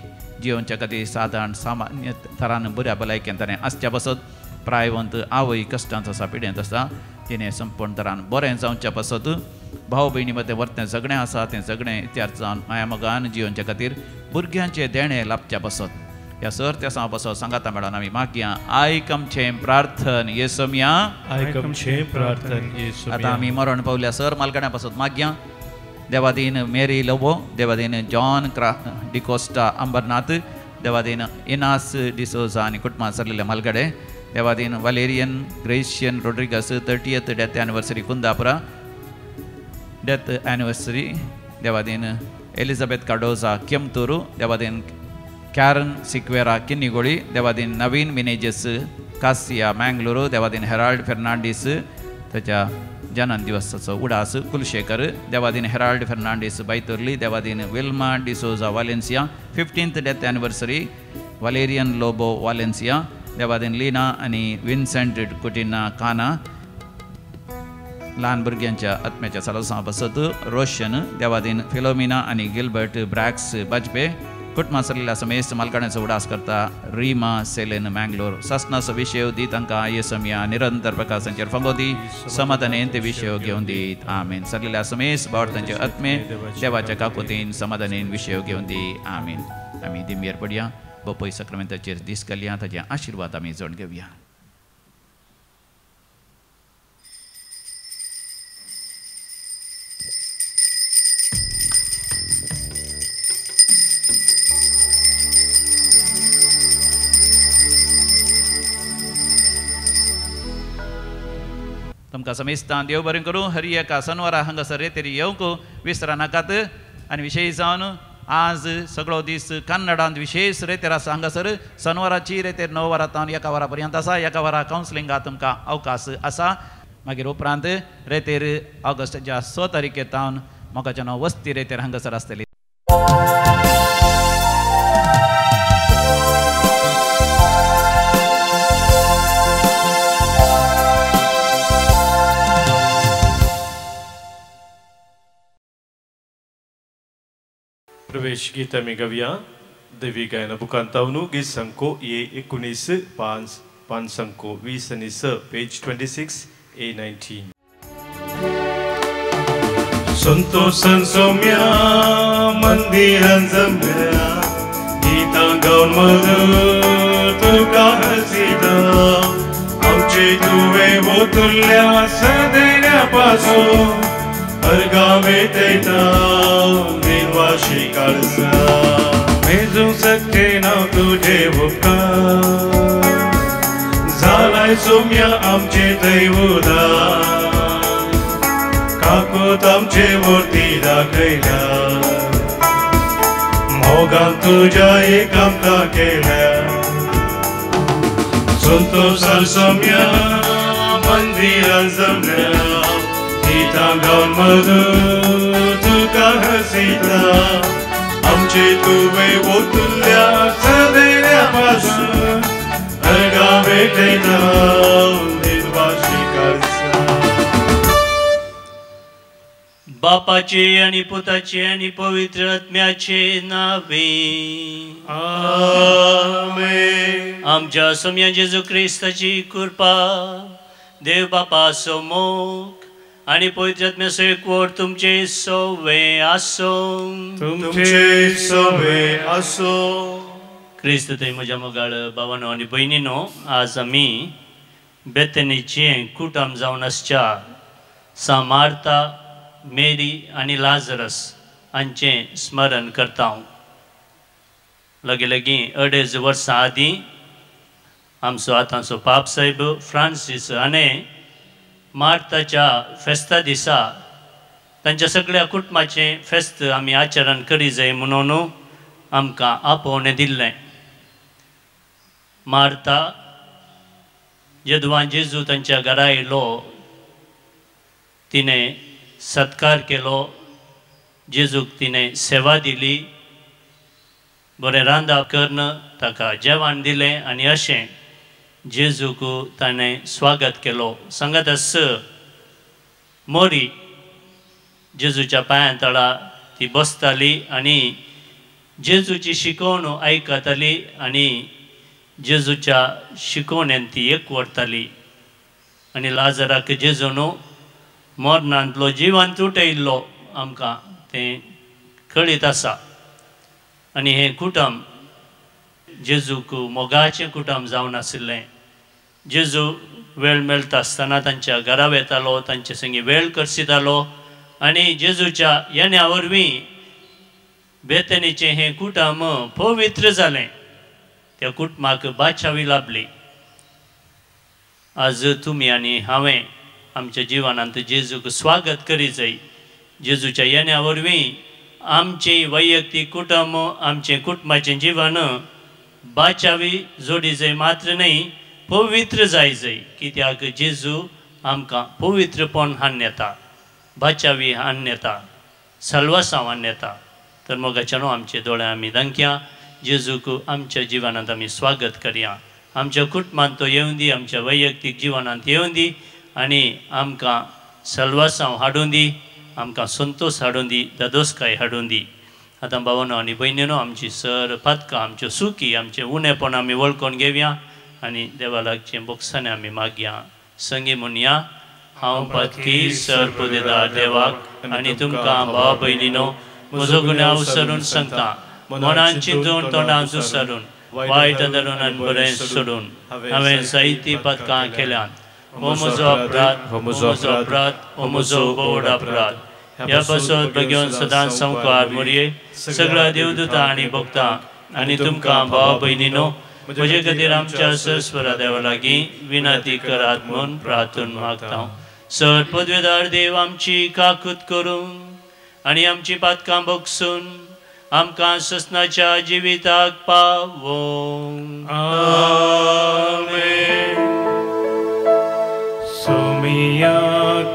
जियोवच्या खातीर सादारण सामान्य थरान बऱ्या भलायकेन ताणें आसच्या पासत प्रायवंत आवय कश्टांत आसा पिडेंत आसा तिणें संपूर्ण तरान बरें जावच्या पासत भाव भयणी मदें वर्तें झगडें आसा तें झगडें इतिहास जावन मायामोगान जियोवच्या खातीर भुरग्यांचें देणें लाबच्या पासत ह्या सर त्या सांग पासत सांगाता मेळोन आमी मागया. आयक आमचें प्रार्थन येसोमया. आयक आमचें प्रार्थन येसोमया. आतां आमी मरण पावल्या सर मालकाण्या पासत मागया. देवादीन मेरी लोबो, देवादीन जॉन डिकोस्टा अंबरनाथ, देवादीन इनास डिसोजा आनी कुटुंबां सरलेले मालगडे, देवादीन Valerian Gracian Rodrigues 30th death anniversary Kundapura death anniversary, देवादीन एलिझाबेथ कार्डोजा केमतूरू, देवादीन कॅरन सिक्वेरा किन्निगोळी, देवादीन नवीन मिनेजस कासिया मँगलुरू, देवादीन हेराल्ड फेर्नांडीस ताच्या जनन दिवसाचो उडास कुलशेखर, देवादीन हेराल्ड फेर्नांडीस बैतुर्ली, देवादीन Wilma D'Souza Valencia 15th death anniversary Valerian Lobo Valencia, देवादीन लीना आनी विन्सेंट कुटिना काना ल्हान भुरग्यांच्या आत्म्याच्या सलोसां बसत रोशन, देवादीन फिलोमिना आनी गिलबर्ट ब्रॅक्स बाजपे कुटुंबां सरलेल्या समेस्त मालकाण्याचो उडास करता रीमा सेलेन मँगलोर. सासनाचो विशय दी तांकां येसमया निरंतर प्रकाशांचेर फांगो दी समाधानेन ते विशय घेवन दीत आमीन. सरलेल्या समेस्त बावडतांचे आत्मे देवाच्या काकुतीन समाधानेन विशय घेवन दी आमीन. आमी दिमयेर पडया बपय सक्रामेंताचेर दीस घालया ताचे आशिर्वाद आमी जोड घेवया. तुमकां समेस्तान देव बरें करूं. हर एका सनवारा हांगासर रेतेरी येवंक विसरा नाकात आनी विशेश जावन आज सगळो दीस कन्नडांत विशेष रेतेर आसा हांगासर सनवाराची रेतेर 9 वरां तावन 1 वरा पर्यंत आसा. 1 वरा कावन्सिलिंगा तुमकां अवकाश आसा. मागीर उपरांत रेतेर ऑगस्टाच्या 6 तारखे तावन मोगाच्या नांव वस्ती रेतेर हांगासर आसतली. प्रवेश गीत आमी गावया. देवी गायना बुकांतावनु गीत संको ए 19 5 5 संको 20 आनी 6 पेज 26 ए 19. संतोषान सोम्या मंदिरान जम्या गीतां गावन मधुर तुका हसिता आमचे तुवें ओतुल्ल्या सदेण्या पासून अर्गां भेटयता निर्वाशी काळजा मेजूंक शकचे ना तुजे उपकार जालाय सोम्या आमचे थंय उदार काकूत आमचे मूर्ती दाखयल्या मोगान तुज्या एक आमकां केल्या संतोषान सोम्या मंदिरान जमल्या गीतां गावन मधुर तुका हसिता आमचे तुवें ओतुल्ल्या सदेण्या पासून अर्गां भेटयता निर्वाशी काळजा. बापाचे आणि पुताचे आणि पवित्र आत्म्याचे नावे आमेन. आमच्या सोम्या जेजू क्रिस्ताची कृपा, देव बापाचो मोग आनी पवित्र आत्म्याचो एकवट तुमचे सवे आसूं. तुमचे सवे आसूं. क्रिस्त थंय म्हज्या मोगाळ भावानो आनी भयणीनो, आज आमी बेतनीचें कुटुंब जावन आसच्या सा मार्ता, मेरी आनी लाजरस हांचें स्मरण करता. लागीं लागीं 2.5 वर्सां आदीं आमचो आतांचो पाप साहेब फ्रांसीस हाणें मार्ताच्या फेस्ता दिसा तांच्या सगळ्या कुटुंबाचें फेस्त आमी आचरण करी जाय म्हणून आमकां आपोवणें दिल्लें. मार्ता जेदवां जेजू तांच्या घरा आयलो तिणें सत्कार केलो, जेजूक तिणें सेवा दिली, बरें रांदाप करून ताका जेवण दिलें आनी अशें जेजूक ताणें स्वागत केलो. सांगत आस मोरी जेजूच्या पांयां तळा ती बसताली आनी जेजूची शिकवण आयकताली आनी जेजूच्या शिकवण्यान ती एकवटताली. आनी लाजराक जेजून मरणांतलो जिवंत उठयल्लो आमकां तें कळीत आसा. आनी हें कुटुंब जेजूक मोगाचें कुटुंब जावन आशिल्लें. जेजू वेळ मेळटा आसतना तांच्या घरा वेतालो, तांचे संगी वेळ करसितालो आनी जेजूच्या येण्या वरवीं बेतनीचें हें कुटुंब पवित्र जालें. त्या कुटुंबाक बाचावी लाभली. आज तुमी आनी हांवें आमच्या जिवनांत जेजूक स्वागत करी जाय. जेजूच्या येण्या वरवीं आमचें वैयक्तीक कुटुंब, आमचें कुटुंबाचें जिवन बाचावी जोडी जाय मात्र न्हय, पवित्र जाय जाय. कित्याक जेजू आमकां पवित्रपण हाडून येता, बाचावी हाडून येता, सल्वासांव हाडून येता. तर मोगाच्या न्हू आमचे दोळे आमी दांकया, जेजूक आमच्या जिवनांत आमी स्वागत करया. आमच्या कुटुंबांत तो येवन दी, आमच्या वैयक्तीक जिवनांत येवन दी आनी आमकां सल्वासांव हाडून दी, आमकां संतोश हाडून दी, दादोसकाय हाडून दी. आतां भावानो आनी भयणीनो, आमची सर पातकां, आमच्यो सुकी, आमचें उणेपण आमी वळखून घेवया आनी देवा लागचें बोगसाणें आमी मागया. संगी म्हणया, हांव पातकी सर पदेदार देवाक आनी तुमकां भावा भयणीनो म्हजो गुन्यांव सरून सांगता. मनान चिंतून तोंडान सुसरून वायट धरून आनी बरें सोडून हांवें जायतीं पातकां केल्यांत. हो म्हजो अपराध, हो म्हजो अपराध, हो म्हजो बोड अपराध. ह्या पासत बगेवन सदांच संवकार मोरये सगळ्या देवदूता आनी भक्तां आनी तुमकां भावा भयणीनो म्हजे खातीर आमच्या सरस्वरा देवा लागीं विनंती करात म्हूण प्रार्थून मागता. सर पदवेदार देव आमची काकूत करून आनी आमची पातकां बगसून आमकां ससनाच्या जिविताक पावोवं. आमेन. सोमिया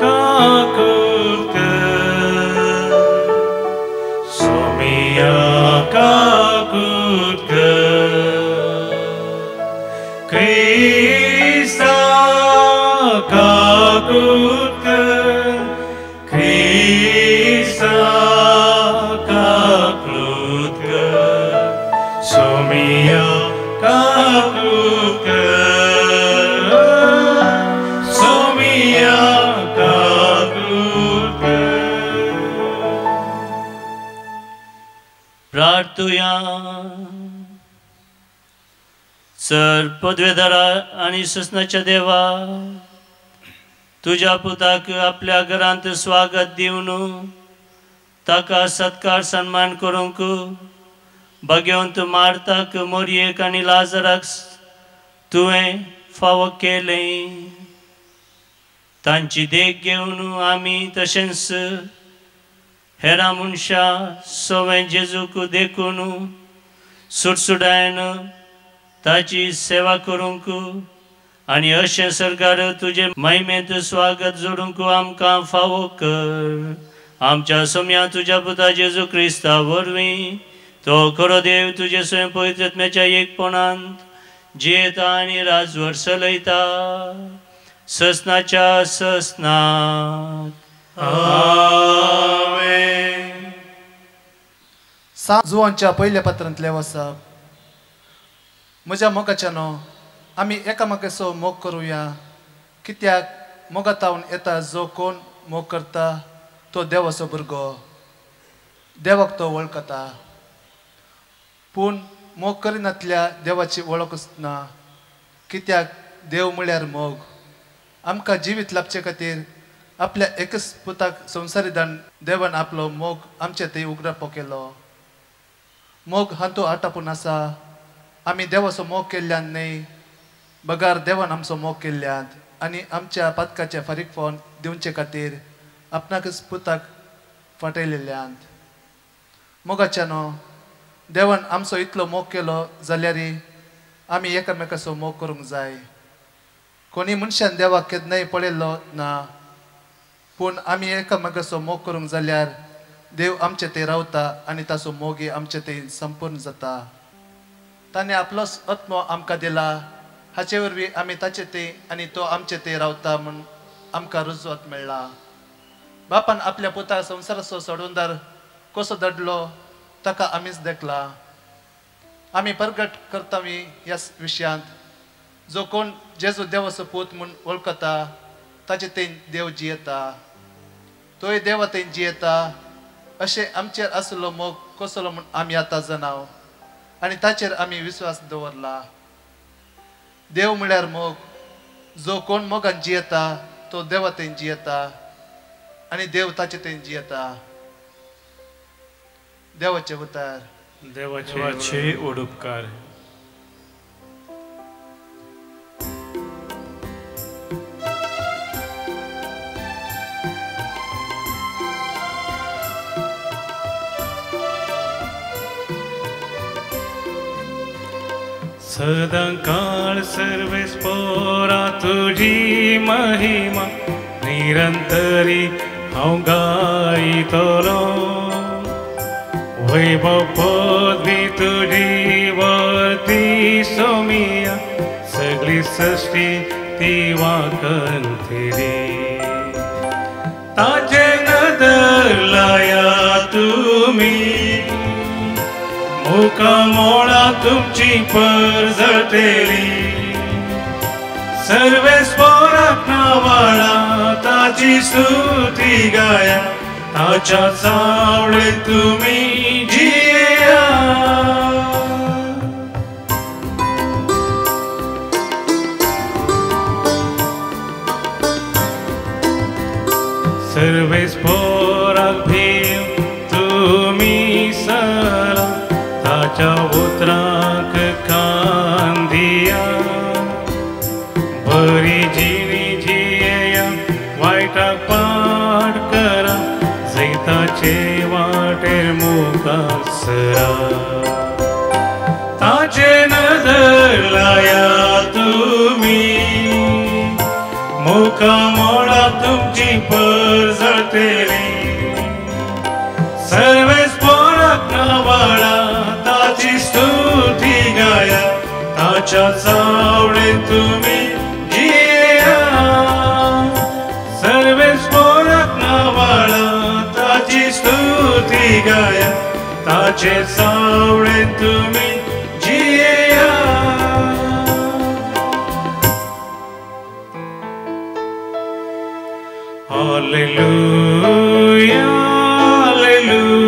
काकूत कर, सोमिया काकूत कर, क्रिस्ता काकूत कर, क्रिस्ता काकूत कर, सोमिया काकूत कर, सोमिया काकूत कर. प्रार्थुया. सर पदवेदारा आनी ससनाच्या देवा, तुज्या पुताक आपल्या घरांत स्वागत दिवन ताका सत्कार सन्मान करूंक भाग्यवंत मार्ताक, मोरयेक आनी लाजराक तुवें फावो केलें. तांची देख घेवन आमी तशेंच हेरां मनशां सवें जेजूक देखून सुटसुटायन ताची सेवा करूंक आनी अशें सरकार तुजें महिमेंत स्वागत जोडूंक आमकां फावो कर. आमच्या सोम्या तुज्या पुता जेजू क्रिस्ता वरवीं तो खरो देव तुजे स्वयं पवित्र आत्म्याच्या एकपणांत जियेता आनी राजवट चलयता ससनाच्या ससनाक. आमेन. जुवांच्या पयल्या पत्रांतलें वसप. म्हज्या मोगाच्यानो, आमी एकामेकाचो मोग करुया, कित्याक मोगातावन येता जो कोण मोग करता तो देवाचो भुरगो, देवाक तो वळखता. पूण मोग करिनातल्या देवाची वळखूच ना, कित्याक देव म्हळ्यार मोग. आमकां जिवीत लाभचे खातीर आपल्या एकच पुताक संवसारी दान देवान आपलो मोग आमचे थंय उगडापो केलो. मोग हातूंत आटापून आसा, आमी देवाचो मोग केल्ल्यान न्हय, बगार देवान आमचो मोग केल्ल्यान आनी आमच्या पातकाचें फारीकपण दिवचे खातीर आपणाकच पुताक फाटयलेल्यान. मोगाच्यानो, देवान आमचो इतलो मोग केलो जाल्यार आमी एकामेकाचो मोग करूंक जाय. कोणी मनशान देवाक केन्नाय पळयल्लो ना, पूण आमी एकामेकाचो मोग करूंक जाल्यार देव आमचे थंय रावता आनी ताचो मोगी आमचे थंय संपूर्ण जाता. ताणें आपलोच आत्मो आमकां दिला, हाचे वरवीं आमी ताचे थंय आनी तो आमचे थंय रावता म्हूण आमकां रुजवात मेळ्ळा. बापान आपल्या पुताक संवसाराचो सोडूनदार कसो दडलो ताका आमीच देखला. आमी परगट करता ह्या विशयांत, जो कोण जेजू देवाचो पूत म्हूण वळखता ताचे थंय देव जियेता, तोय देवा थंय जियेता. अशें आमचेर आसलो मोग कसलो म्हूण आमी आतां जाणाव आनी ताचेर आमी विस्वास दवरला. देव म्हळ्यार मोग. जो कोण मोगान जियेता तो देवा थंय जियेता आनी देव ताचे थंय जियेता. देवाचे उतार. देवाचे उपकार. सदांकाळ सर्वेस्पोरा तुजी महिमा निरंतरी हांव गायतलो. वैभव पदवी तुजी वर्ती सोमिया, सगळी सृष्टी ती वाकंतली. ताचे नदर लाया तुमी, मुखामोळा तुमची परजळटेली. सर्वेस्पोराक नावाळा ताची स्तुती गाया, ताच्या सावळे तुमी जिया. सर्वेस्पोराक भीम तुमी सरा, ताच्या उतरांक कान दिया. बरी जिणी जियेया, वायटाक पाड करा, जैताचे वाटेर मुखार सरा. ताचे नदर लाया तुमी, मुखामोळा तुमची परजळटेली. सर्वेस्पोराक नावाळा ताची स्तुती गाया, ताच्या सावळे तुमी जिया. सर्वेस्पोराक नावाळा ताची स्तुती गाया, ताचे सावळे तुमी जिया. Hallelujah, hallelujah,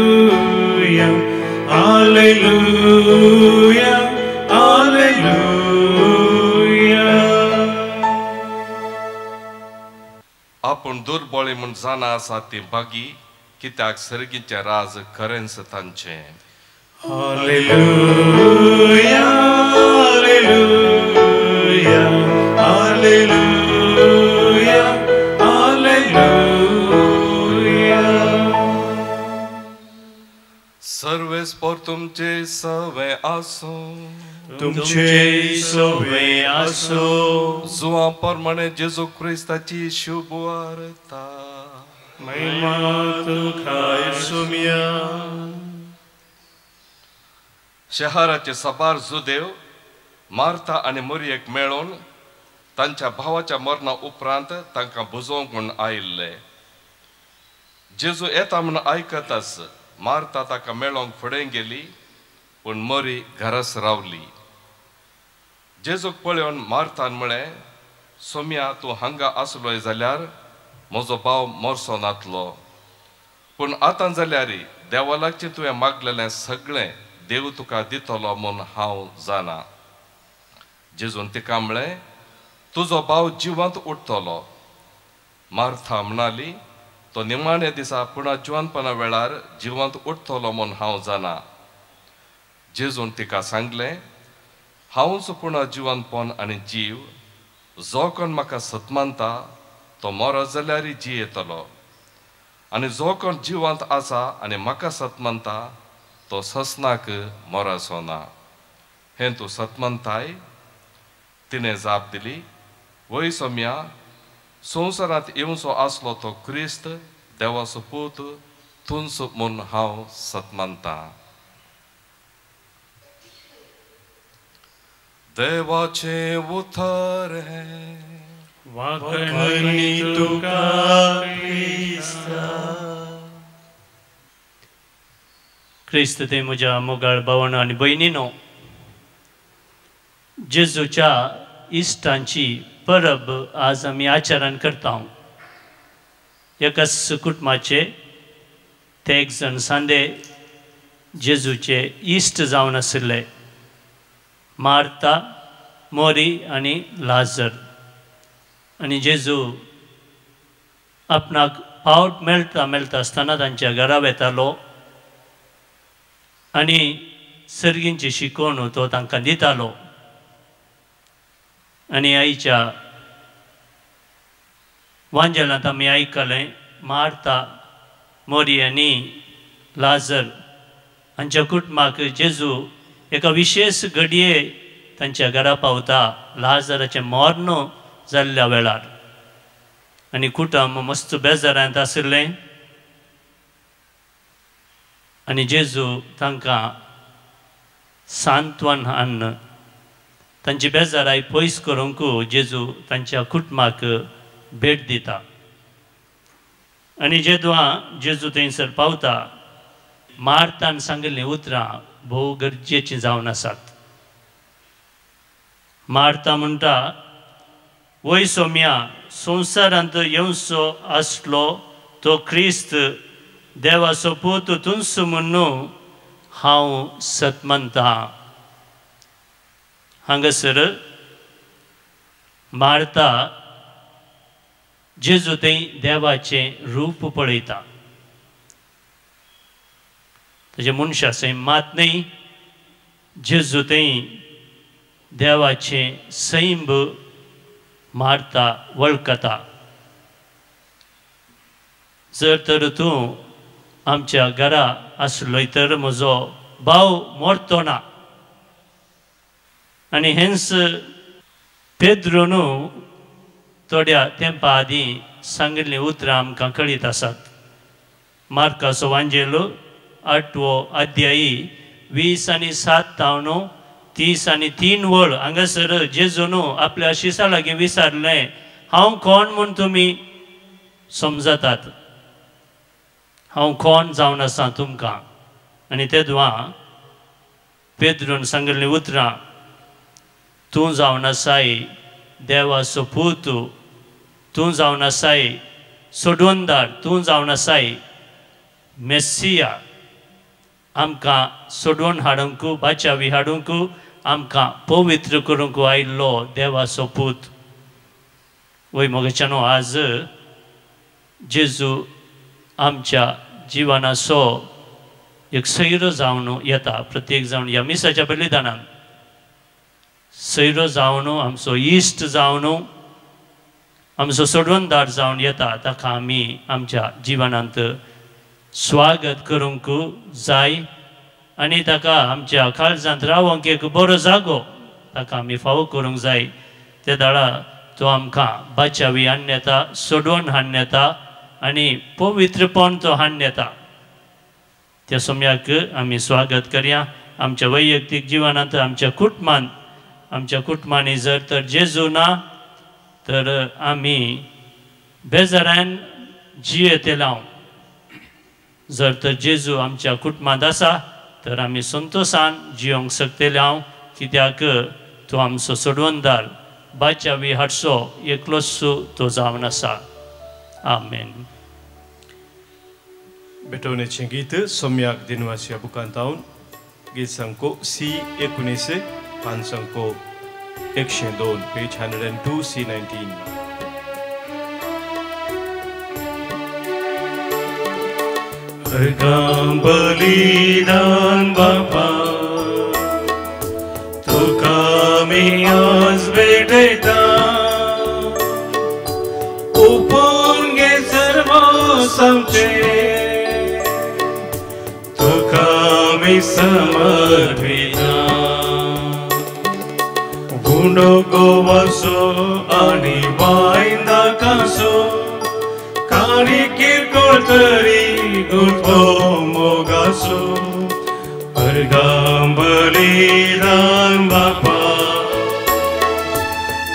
hallelujah, hallelujah. आपूण दुर्बळी म्हूण जाणा आसा ती बागी, कित्याक सर्गीचें राज खरेंच तांचें. Hallelujah, hallelujah, hallelujah, hallelujah. सर्वेस्पोर तुमचे सवे आसूं, तुमचे सवे आसूं. जुवां प्रमाणे जेजू क्रिस्ताची शुभ वार्ता. महिमा तुका सोम्या. शहराचे साबार जुदेव मार्था आनी मोरयेक मेळोवन तांच्या भावाच्या मरणा उपरांत तांकां बुजोवंक म्हूण आयिल्ले. जेजू येता म्हूण आयकताच मार्था ताका मेळोवंक फुडें गेली, पूण मरी घरास रावली. जेजूक पळोवन मार्थान म्हळें, सोम्या तूं हांगा आसलोय जाल्यार म्हजो भाव मरसो नातलो. पूण आतां जाल्यार देवा लागचें तुवें मागलेलें सगळें देव तुका दितलो म्हूण हांव जाणा. जेजून तिका म्हळें, तुजो भाव जिवंत उठतलो. मार्था म्हणाली, तो निमाण्या दिसा पुणा जिवनपणा वेळार जिवंत उठतलो म्हूण हांव जाणा. जेजून तिका सांगलें, हांवच पुणा जिवनपण आनी जीव, जो कोण म्हाका सतमानता तो मरत जाल्यार जियेतलो, आनी जो कोण जिवंत आसा आनी म्हाका सतमानता तो ससनाक मरचो ना. हें तूं सतमानताय? तिणें जाप दिली, वय सोम्या, संवसारांत येवचो आसलो तो क्रिस्त देवाचो पूत तूंच म्हूण हांव सतमानतां. देवाचें उतर हें. वाखणी तुका क्रिस्ता. क्रिस्त ते म्हज्या मोगाळ भावंडां आनी भयणीनो, जेजूच्या इश्टांची परब आज आमी आचरण करता. एकाच कुटुंबाचे ते एक जण सांदे जेजूचे इश्ट जावन आशिल्ले, मार्ता, मोरी आनी लाजर. आनी जेजू आपणाक पावट मेळटा मेळटा आसतना तांच्या घरा वेतालो आनी सर्गींची शिकवण तो तांकां दितालो. आनी आयच्या वांजेलांत आमी आयकलें, मार्ता, मोरी आनी लाजर हांच्या कुटुंबाक जेजू एका विशेश घडये तांच्या घरा पावता, लाजराचें मर्ण जाल्ल्या वेळार. आनी कुटुंब मस्त बेजारांत आशिल्लें आनी जेजू तांकां सांत्वन हाडून तांची बेजाराय पयस करूंक जेजू तांच्या कुटुंबाक भेट दिता. आनी जेदवा जेजू थंयसर पावता, मार्तान सांगिल्लीं उतरां भोव गरजेचीं जावन आसात. मार्ता म्हणटा, वय सोम्या, संवसारांत येवचो आसलो तो क्रिस्त देवाचो पूत तूंच म्हूण हांव सत मानतां. हांगासर मार्ता जेजू थंय देवाचें रूप पळयता. ताजें मनशा सैम मात न्हय, जेजू थंय देवाचें सैम मार्ता वळखता. जर तर तूं आमच्या घरा आसलोय तर म्हजो भाव मरतो ना. आनी हेंच पेद्रून थोड्या तेंपा आदीं सांगिल्लीं उतरां आमकां कळीत आसात. मार्काचो वांजेल 8वो अध्यायी 20 आनी 7 तावन 30 आनी 3 वळ हांगासर जेजून आपल्या शिसा लागीं विचारलें, हांव कोण म्हूण तुमी समजतात, हांव कोण जावन आसा तुमकां? आनी तेदवा पेद्रून सांगिल्लीं उतरां, तूं जावन आसाय देवाचो पूत, तूं जावन आसाय सोडवणदार, तूं जावन आसाय मेस्सिया, आमकां सोडोवन हाडूंक, बाचावी हाडूंक, आमकां पवित्र करूंक आयिल्लो देवाचो पूत. वय मोगाच्यानो, आज जेजू आमच्या जिवनाचो एक सैरो जावन येता. प्रत्येक जावन ह्या मिसाच्या बलिदानान सैरो जावन, आमचो इश्ट जावन, आमचो सोडवणदार जावन येता. ताका आमी आमच्या जिवनांत स्वागत करूंक जाय आनी ताका आमच्या काळजांत रावंक एक बरो जागो ताका आमी फावो करूंक जाय. ते दाळा तो आमकां बाचावी हाडून येता, सोडोवन हाडून येता आनी पवित्रपण तो हाडून येता. त्या सोम्याक आमी स्वागत करया आमच्या वैयक्तीक जिवनांत, आमच्या कुटुंबांत. आमच्या कुटुंबांनी जर तर जेजू ना तर आमी बेजारान जियेतले. जर तर जेजू आमच्या कुटुंबांत आसा तर आमी संतोशान जियोंक शकतले हांव, कित्याक तो आमचो सोडवणदार, बाचावी हाडचो एकलोच तो जावन आसा. आमेन. भेटवणेचें गीत सोम्याक दिनवासिया बुकांतावन गीत संको सी 19 पान संको 102 पेज 102 सी 19. अर्घां बलिदान बापा तुका आमी आज भेटयता, ओपून घे सर्वोस आमचें, तुका आमी समर्पिता. उंडो गोवासो आनी वायन दाकासो, काणी किरकोळ तरी गुंठो मोगासो. अर्घां बलिदान बापा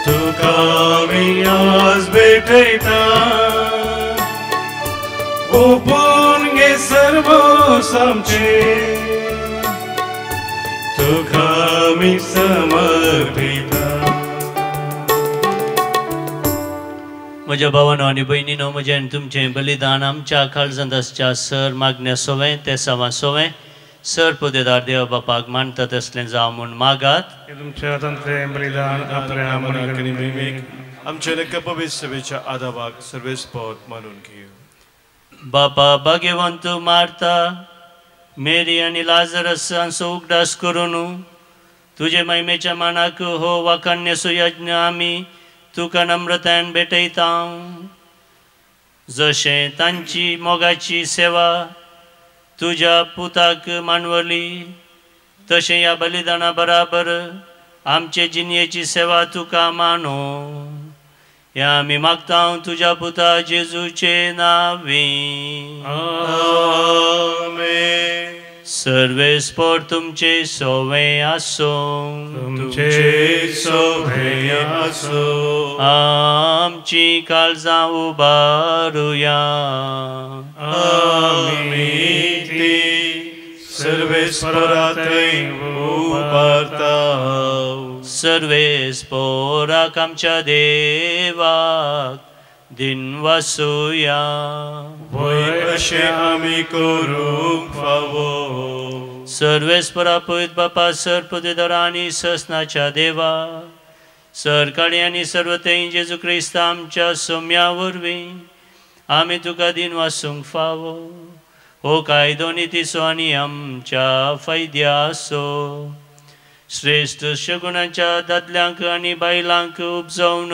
तुका आमी आज भेटयता, ओपून घे सर्वोस आमचें, तुका आमी समर्पिता. म्हज्या भावानो आनी भयणीनो, म्हजें आनी तुमचें बलिदान आमच्या काळजांत आसच्या सर मागण्या सोवें तेसांवा सोवें सर पोदेदार देव बापाक मानता तसलें जावं म्हूण मागात. तुमच्या हातांतलें बलिदान आपल्या मनाक आनी महिमेक आमच्या लेखा पवित्र सभेच्या आदाबाक सर्वेस्पर मानून घेवं. बापा भाग्यवंत मार्ता, मेरी आनी लाजरस हांचो उगडास करून तुजे महिमेच्या मानाक हो वाखाणण्याचो यज्ञ आमी तुका नम्रतायेन भेटयता. जशें तांची मोगाची सेवा तुज्या पुताक मानवली, तशें ह्या बलिदाना बराबर आमचे जिणयेची सेवा तुका मानो. ह्या आमी मागता तुज्या पुता जेजूचे नांवी. आमेन. सर्वेस्पर तुमचे सोवे आसूं, तुमचे सोवे आसूं. आमची काळजां उबारुया. आमी ती सर्वेस्परा थंय उबारता. सर्वेस्पराक आमच्या देवाक दिनवासुया. वय अशें आमी करूंक फावो. सर्वेस्परा पवित्र बापा, सर पदवीधर आनी ससनाच्या देवा, सरकाळी आनी सर्वथंय जेजू क्रिस्त आमच्या सोम्या वरवीं आमी तुका दिनवासूंक फावो. हो कायदो नितीचो आनी आमच्या फायद्याचो श्रेश्ठ शगुणाच्या दादल्यांक आनी बायलांक उपजोवन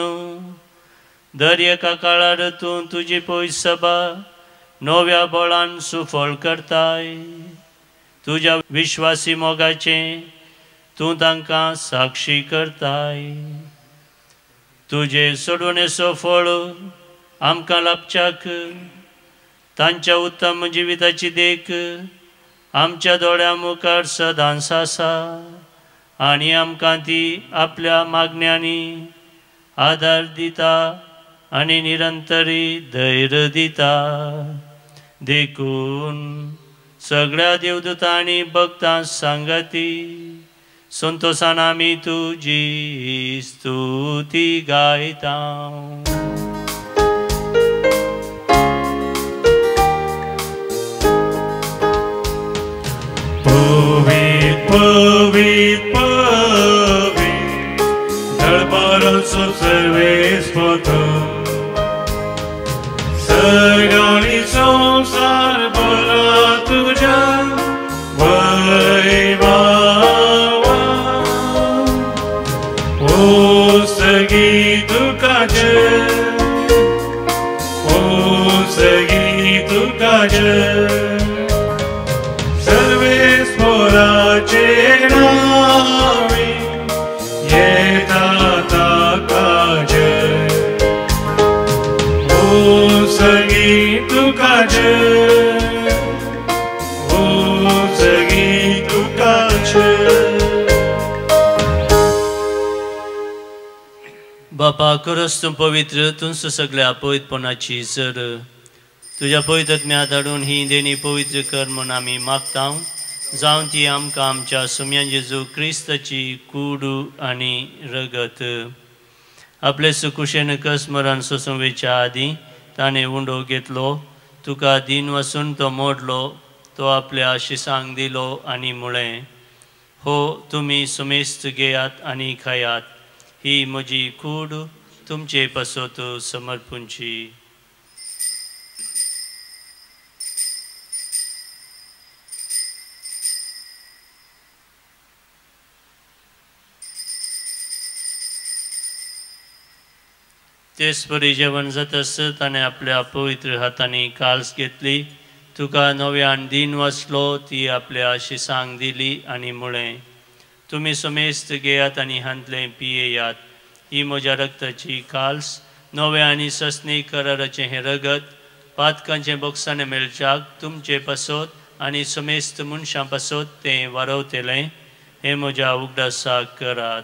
दर एका काळार तूं तुजी पयस सभा नव्या बळान सुफळ करताय. तुज्या विश्वासी मोगाचें तूं तांकां साक्षी करताय. तुजे सोडवणेचो फळ आमकां लाभच्याक तांच्या उत्तम जिविताची देख आमच्या दोळ्यां मुखार सदांच आसा आनी आमकां ती आपल्या मागण्यांनी आदार दिता आनी निरंतरी धैर्य दिता. देखून सगळ्या देवदूतांनी भक्तां सांगाती संतोषान आमी तुजी स्तुती गायता. पवित्र पवित्र पवित्र दरबाराचो सर्वेस्पर, सर्ग आनी संवसार भरला तुज्या वैभवान. ओ सगी तुका जय, ओ सगी तुका जय, सर्वेस्पराचे नावे येता ताका जय. ओ सगी तुका जय, ओ सगी तुका जय. बापा खरंच तूं पवित्र, तूंच सगळ्या पवित्रपणाची जर तुज्या पवित्र आत्म्या धाडून ही देणी पवित्र कर म्हूण आमी मागता. जावं ती आमकां आमच्या सुम्या जेजू क्रिस्ताची कूड आनी रगत. आपले सुकुशेन कस मरण सोसूं वेच्या आदीं ताणें उंडो घेतलो, तुका दिन वसून तो मोडलो, तो आपल्या शिसांक दिलो आनी म्हळें, हो तुमी सुमेस्त घेयात आनी खायात, ही म्हजी कूड तुमचे पासत समर्पूंची. तेचपरी जेवण जातास ताणें आपल्या पवित्र हातांनी काल्स घेतली, तुका नव्यान दिन वसलो, ती आपल्या शिसांक दिली आनी म्हळें, तुमी समेस्त घेयात आनी हांतलें पियेयात, ही म्हज्या रक्ताची काल्स, नव्या आनी सस्नी कराराचें हें रगत पातकांचें बोगसाणें मेळच्याक तुमचे पासत आनी समेस्त मनशां पासत तें वारवतलें, हें म्हज्या उगडासाक करात.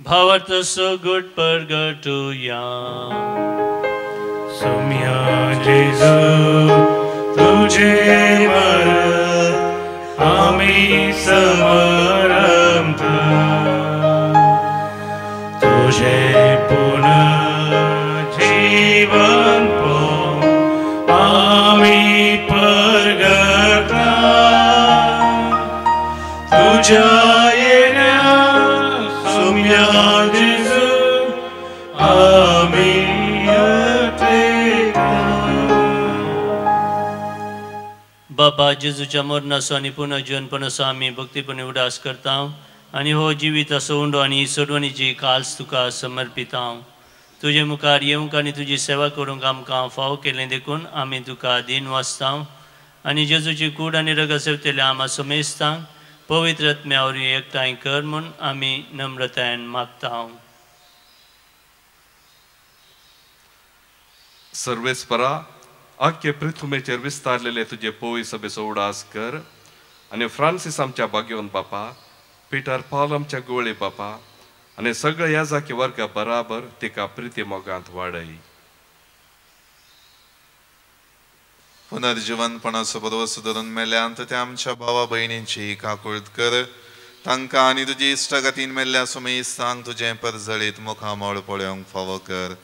भावार्थ सगट परगटुया. सोम्या जेजू तुझे मरण आमी समरमता, तुझे पुनर्जीवन आमी परगटा, तुझ्या जेजू आमी बाबा जेजूच्या मरणाचो आनी पुनर्जीवनपणाचो आमी भक्तीपणी उडास करता आनी हो जिविताचो उंडो आनी सोडवणीची काल्स तुका समर्पिता. तुजे मुखार येवंक आनी तुजी सेवा करूंक आमकां फावो केलें देखून आमी तुका दीन वाचता आनी जेजूची कूड आनी रगत सेवतल्या आमा समेस्तांक पवित्र आत्म्या वरवीं एकठांय कर म्हूण आमी नम्रतायेन मागता. सर्वेस्परा आख्खे पृथ्वीचेर विस्तारलेले तुजे पोवी सभेचो उडास कर आनी फ्रांसीस आमच्या भाग्यवंत बापा, पिटर पावल आमच्या गोळी बापा आनी सगळ्या ह्या जाकी वर्गा बराबर तिका प्रिती मोगांत वाडय. पुनर्जीवनपणाचो बरोवस धरून मेल्यांत त्या आमच्या भावा भयणींची काकूळत कर, तांकां आनी तुजी इश्टागतीन मेल्ल्या सुमेस्तांक तुजें परजळीत मुखामळ पळोवंक फावो कर.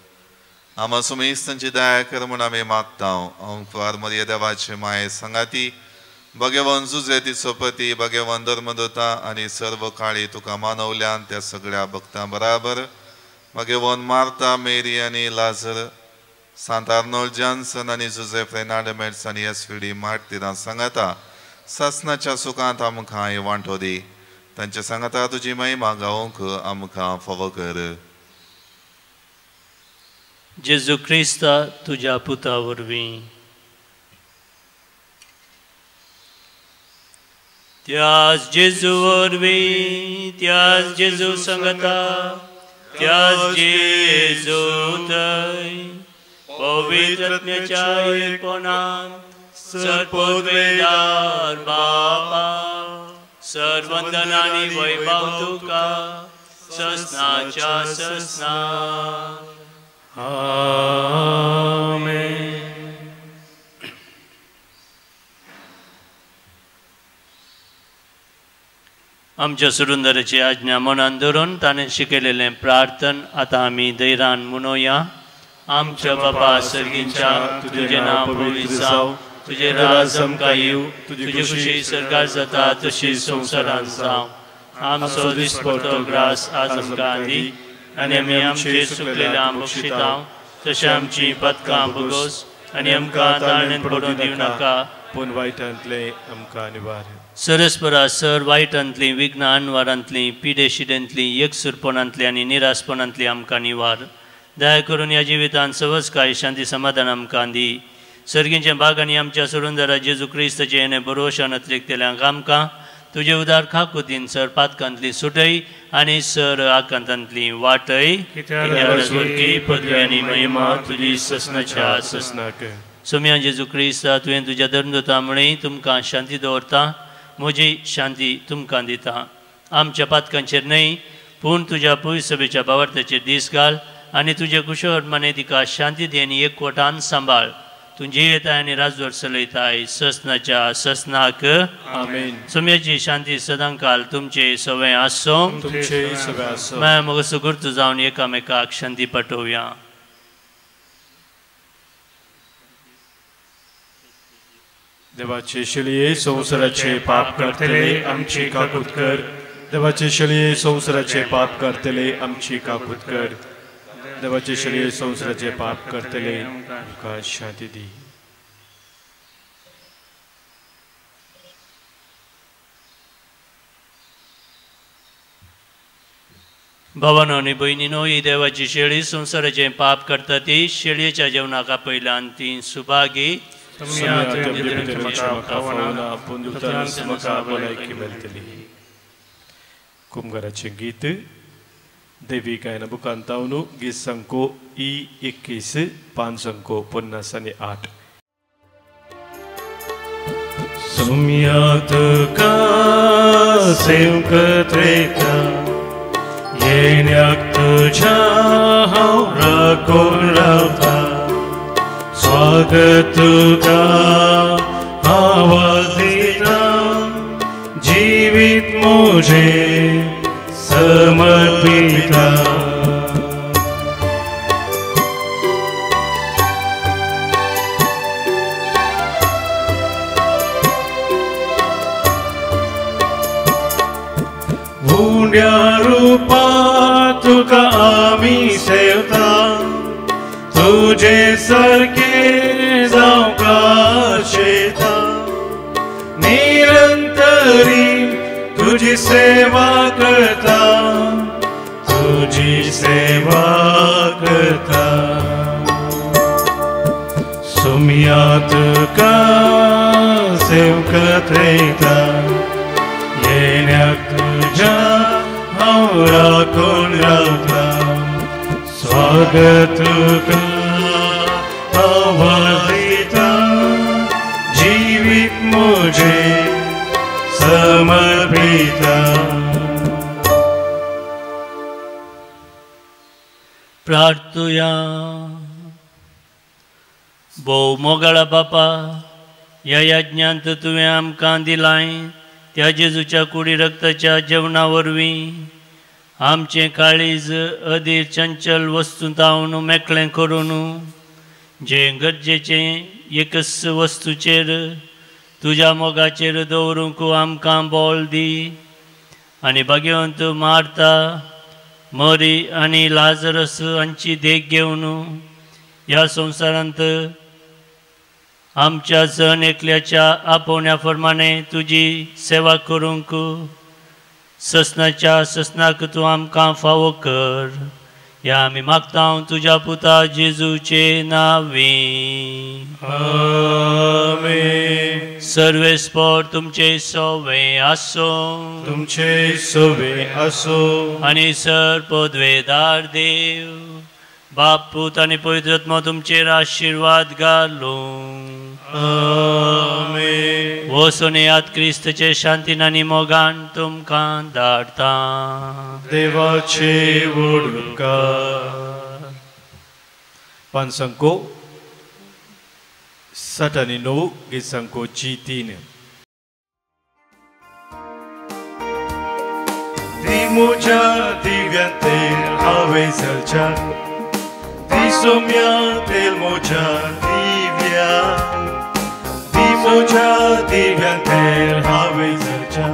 आमा सुमेस्तांची दया कर म्हूण आमी मागता. अंकुर मरिया देवाचे माये सांगाती भगवान जुजे तिचो पती भगवान धर्मदूता आनी सर्व काळी तुका मानवल्यान त्या सगळ्या भक्तां बराबर भगवान मार्ता, मेरी आनी लाजर, सांत आर्नोल्ड जॉन्सन आनी जुझेफ रेनाल्ड मेट्स आनी एस डी मार्टिना सांगाता सासनाच्या सुखांत आमकां वांटो दी. तांच्या सांगाता तुजी महिमा गावंक आमकां फावो कर. जेजू क्रिस्ता तुज्या पुता वरवीं. त्याच जेजू वरवीं, त्याच जेजू सांगाता, त्याच जेजू थंय पवित्र आत्म्याच्या एकपणान सर्वोत्तम बापा सर्वंदन आनी वैभव तुका ससनाच्या ससना. आमेन. आमच्या सुरुंदराची आज्ञा मनान धरून ताणें शिकयलेलें प्रार्थन आतां आमी धैर्यान म्हणुया. आमच्या बापा सर्गींच्या, तुजें नांव पवित्र जावं, तुजें राज आमकां येवं, तुजी खुशी सरकार जाता तशी संवसारांत जावं. आमचो दिसपडतो ग्रास आज आमकां दी आनी आमी आमचे चुकलेल्या बक्षिता तशें आमची पदकां भोगोस आनी आमकां ताळणेंत पडून दिवं नाका, पूण वायटांतलें आमकां निवार. सरस्परा सर वायटांतलीं, विघ्न अनवारांतलीं, पिडेशिडेंतलीं, एकसुरपणांतलीं आनी निरासपणांतलीं आमकां निवार. दया करून ह्या जिवितांत सहजकाय शांती समाधान आमकां दी. सर्गींचे भाग आनी आमच्या सोडूनदारा जेजू क्रिस्ताचें येणें बरोवशान अतिरिक्तल्यांक आमकां तुजे उदार खाकुतीन सर पातकांतली सुटय आनी सर आकांतांतली वाटय. पदवी आनी महिमा तुजी ससनाच्या ससनाक. सोम्या जेजू क्रिस्ता, तुवें तुज्या धर्मदूता म्हळें तुमकां शांती दवरता, म्हजी शांती तुमकां दिता. आमच्या पातकांचेर न्हय पूण तुज्या पयसभेच्या भावार्थाचेर दीस घाल आनी तुजे कुशळ मने तिका शांती दी आनी एकवटान सांबाळ. तूं जियेताय आनी राजवट चलयताय ससनाच्या ससनाक आमेन. सोम्याची शांती सदांकाल तुमचे सवे आसूं. तुमचे सवे आसूं. माया मोगाचो गुर्तू जावन एकामेकाक शांती पाठोवया. देवाचे शलिये संवसाराचे पाप करतले आमची काकूत कर. देवाचे शलिये संवसाराचे पाप करतले आमची काकूत कर. देवाचे शलिये संवसाराचे पाप करतले आमकां शांती दी. भावानो आनी भयणीनो, ही देवाची शेळी संवसाराचें पाप करता ती शेळयेच्या जेवणाक आपयल्यान ती सुभागी. कुमगाराचें गीत देवी गायना बुकांतावनु गीत संको ई 21 5 अंको 58. सुम्या तुका सेवकत रेता येण्याक तुझ्या हांव राखून रावता. स्वागत तुका आवाज दिता जिवीत म्हजें समर्पिता. उंड्या रुपा तुका आमी सेवता तुझे सारखे जावंक आशेता. निरंतरी तुझी सेवा करता तुझी सेवा करता. सुम्या तुका सेवकत रेता येण्याक तुझ्या हांव राखून रावता. स्वागत तुका आवाज दिता जिवीत म्हजें समर्पिता. प्रार्थुया. भोव मोगाळा बापा, ह्या यज्ञांत तुवें आमकां दिलाय त्या जेजूच्या कुडी रक्ताच्या जेवणा वरवीं आमचें काळीज अधीर चंचल वस्तू तावन मेकळें करून जें गरजेचें एकच वस्तूचेर तुज्या मोगाचेर दवरूंक आमकां बोल दी. आनी भाग्यवंत मार्ता, मरी आनी लाजरस हांची देख घेवन ह्या संवसारांत आमच्या जण एकल्याच्या आपोवण्या प्रमाणे तुजी सेवा करूंक ससनाच्या ससनाक तूं आमकां फावो कर. ह्या आमी मागता तुज्या पुता जेजूचे नांवी. आमेन. सर्वेस्पर तुमचे सवे आसूं. तुमचे सवे आसूं. आनी सर पदवेदार देव बाप पूत आनी पवित्र आत्मो तुमचेर आशिर्वाद घालूं. आमेन. वचून येयात क्रिस्तचे शांतीन आनी मोगान तुमकां धाडटा. देवाचे वडुकार. 5 अंको 60 आणि 9 गीत अंको जी 3. ती म्हज्या दिव्यांतेर हांवें चलच्या ती सोम्या तेल म्हज्या दिव्या ती म्हज्या दिव्यांतेर हांवें चलच्या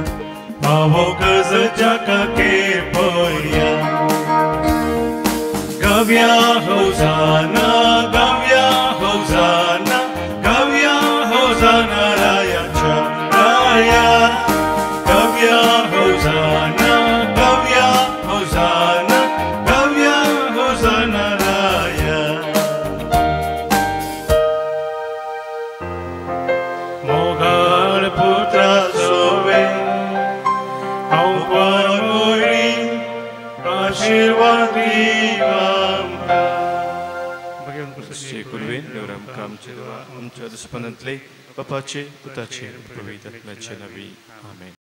पावो गजच्या काके पया. गव्या होजाना गव्या होजाना गव्या होजाना रायाच्या राया. गव्या होजाना गव्या होजाना गव्या होजाना राया. मोगाळ पुत्रा सोवे हांव परमोरी आशिर्वाद दिवा. आमच्या दुस्पनांतले बापाचे पुताचे पवित्र आत्म्याचे नांवी. आमेन.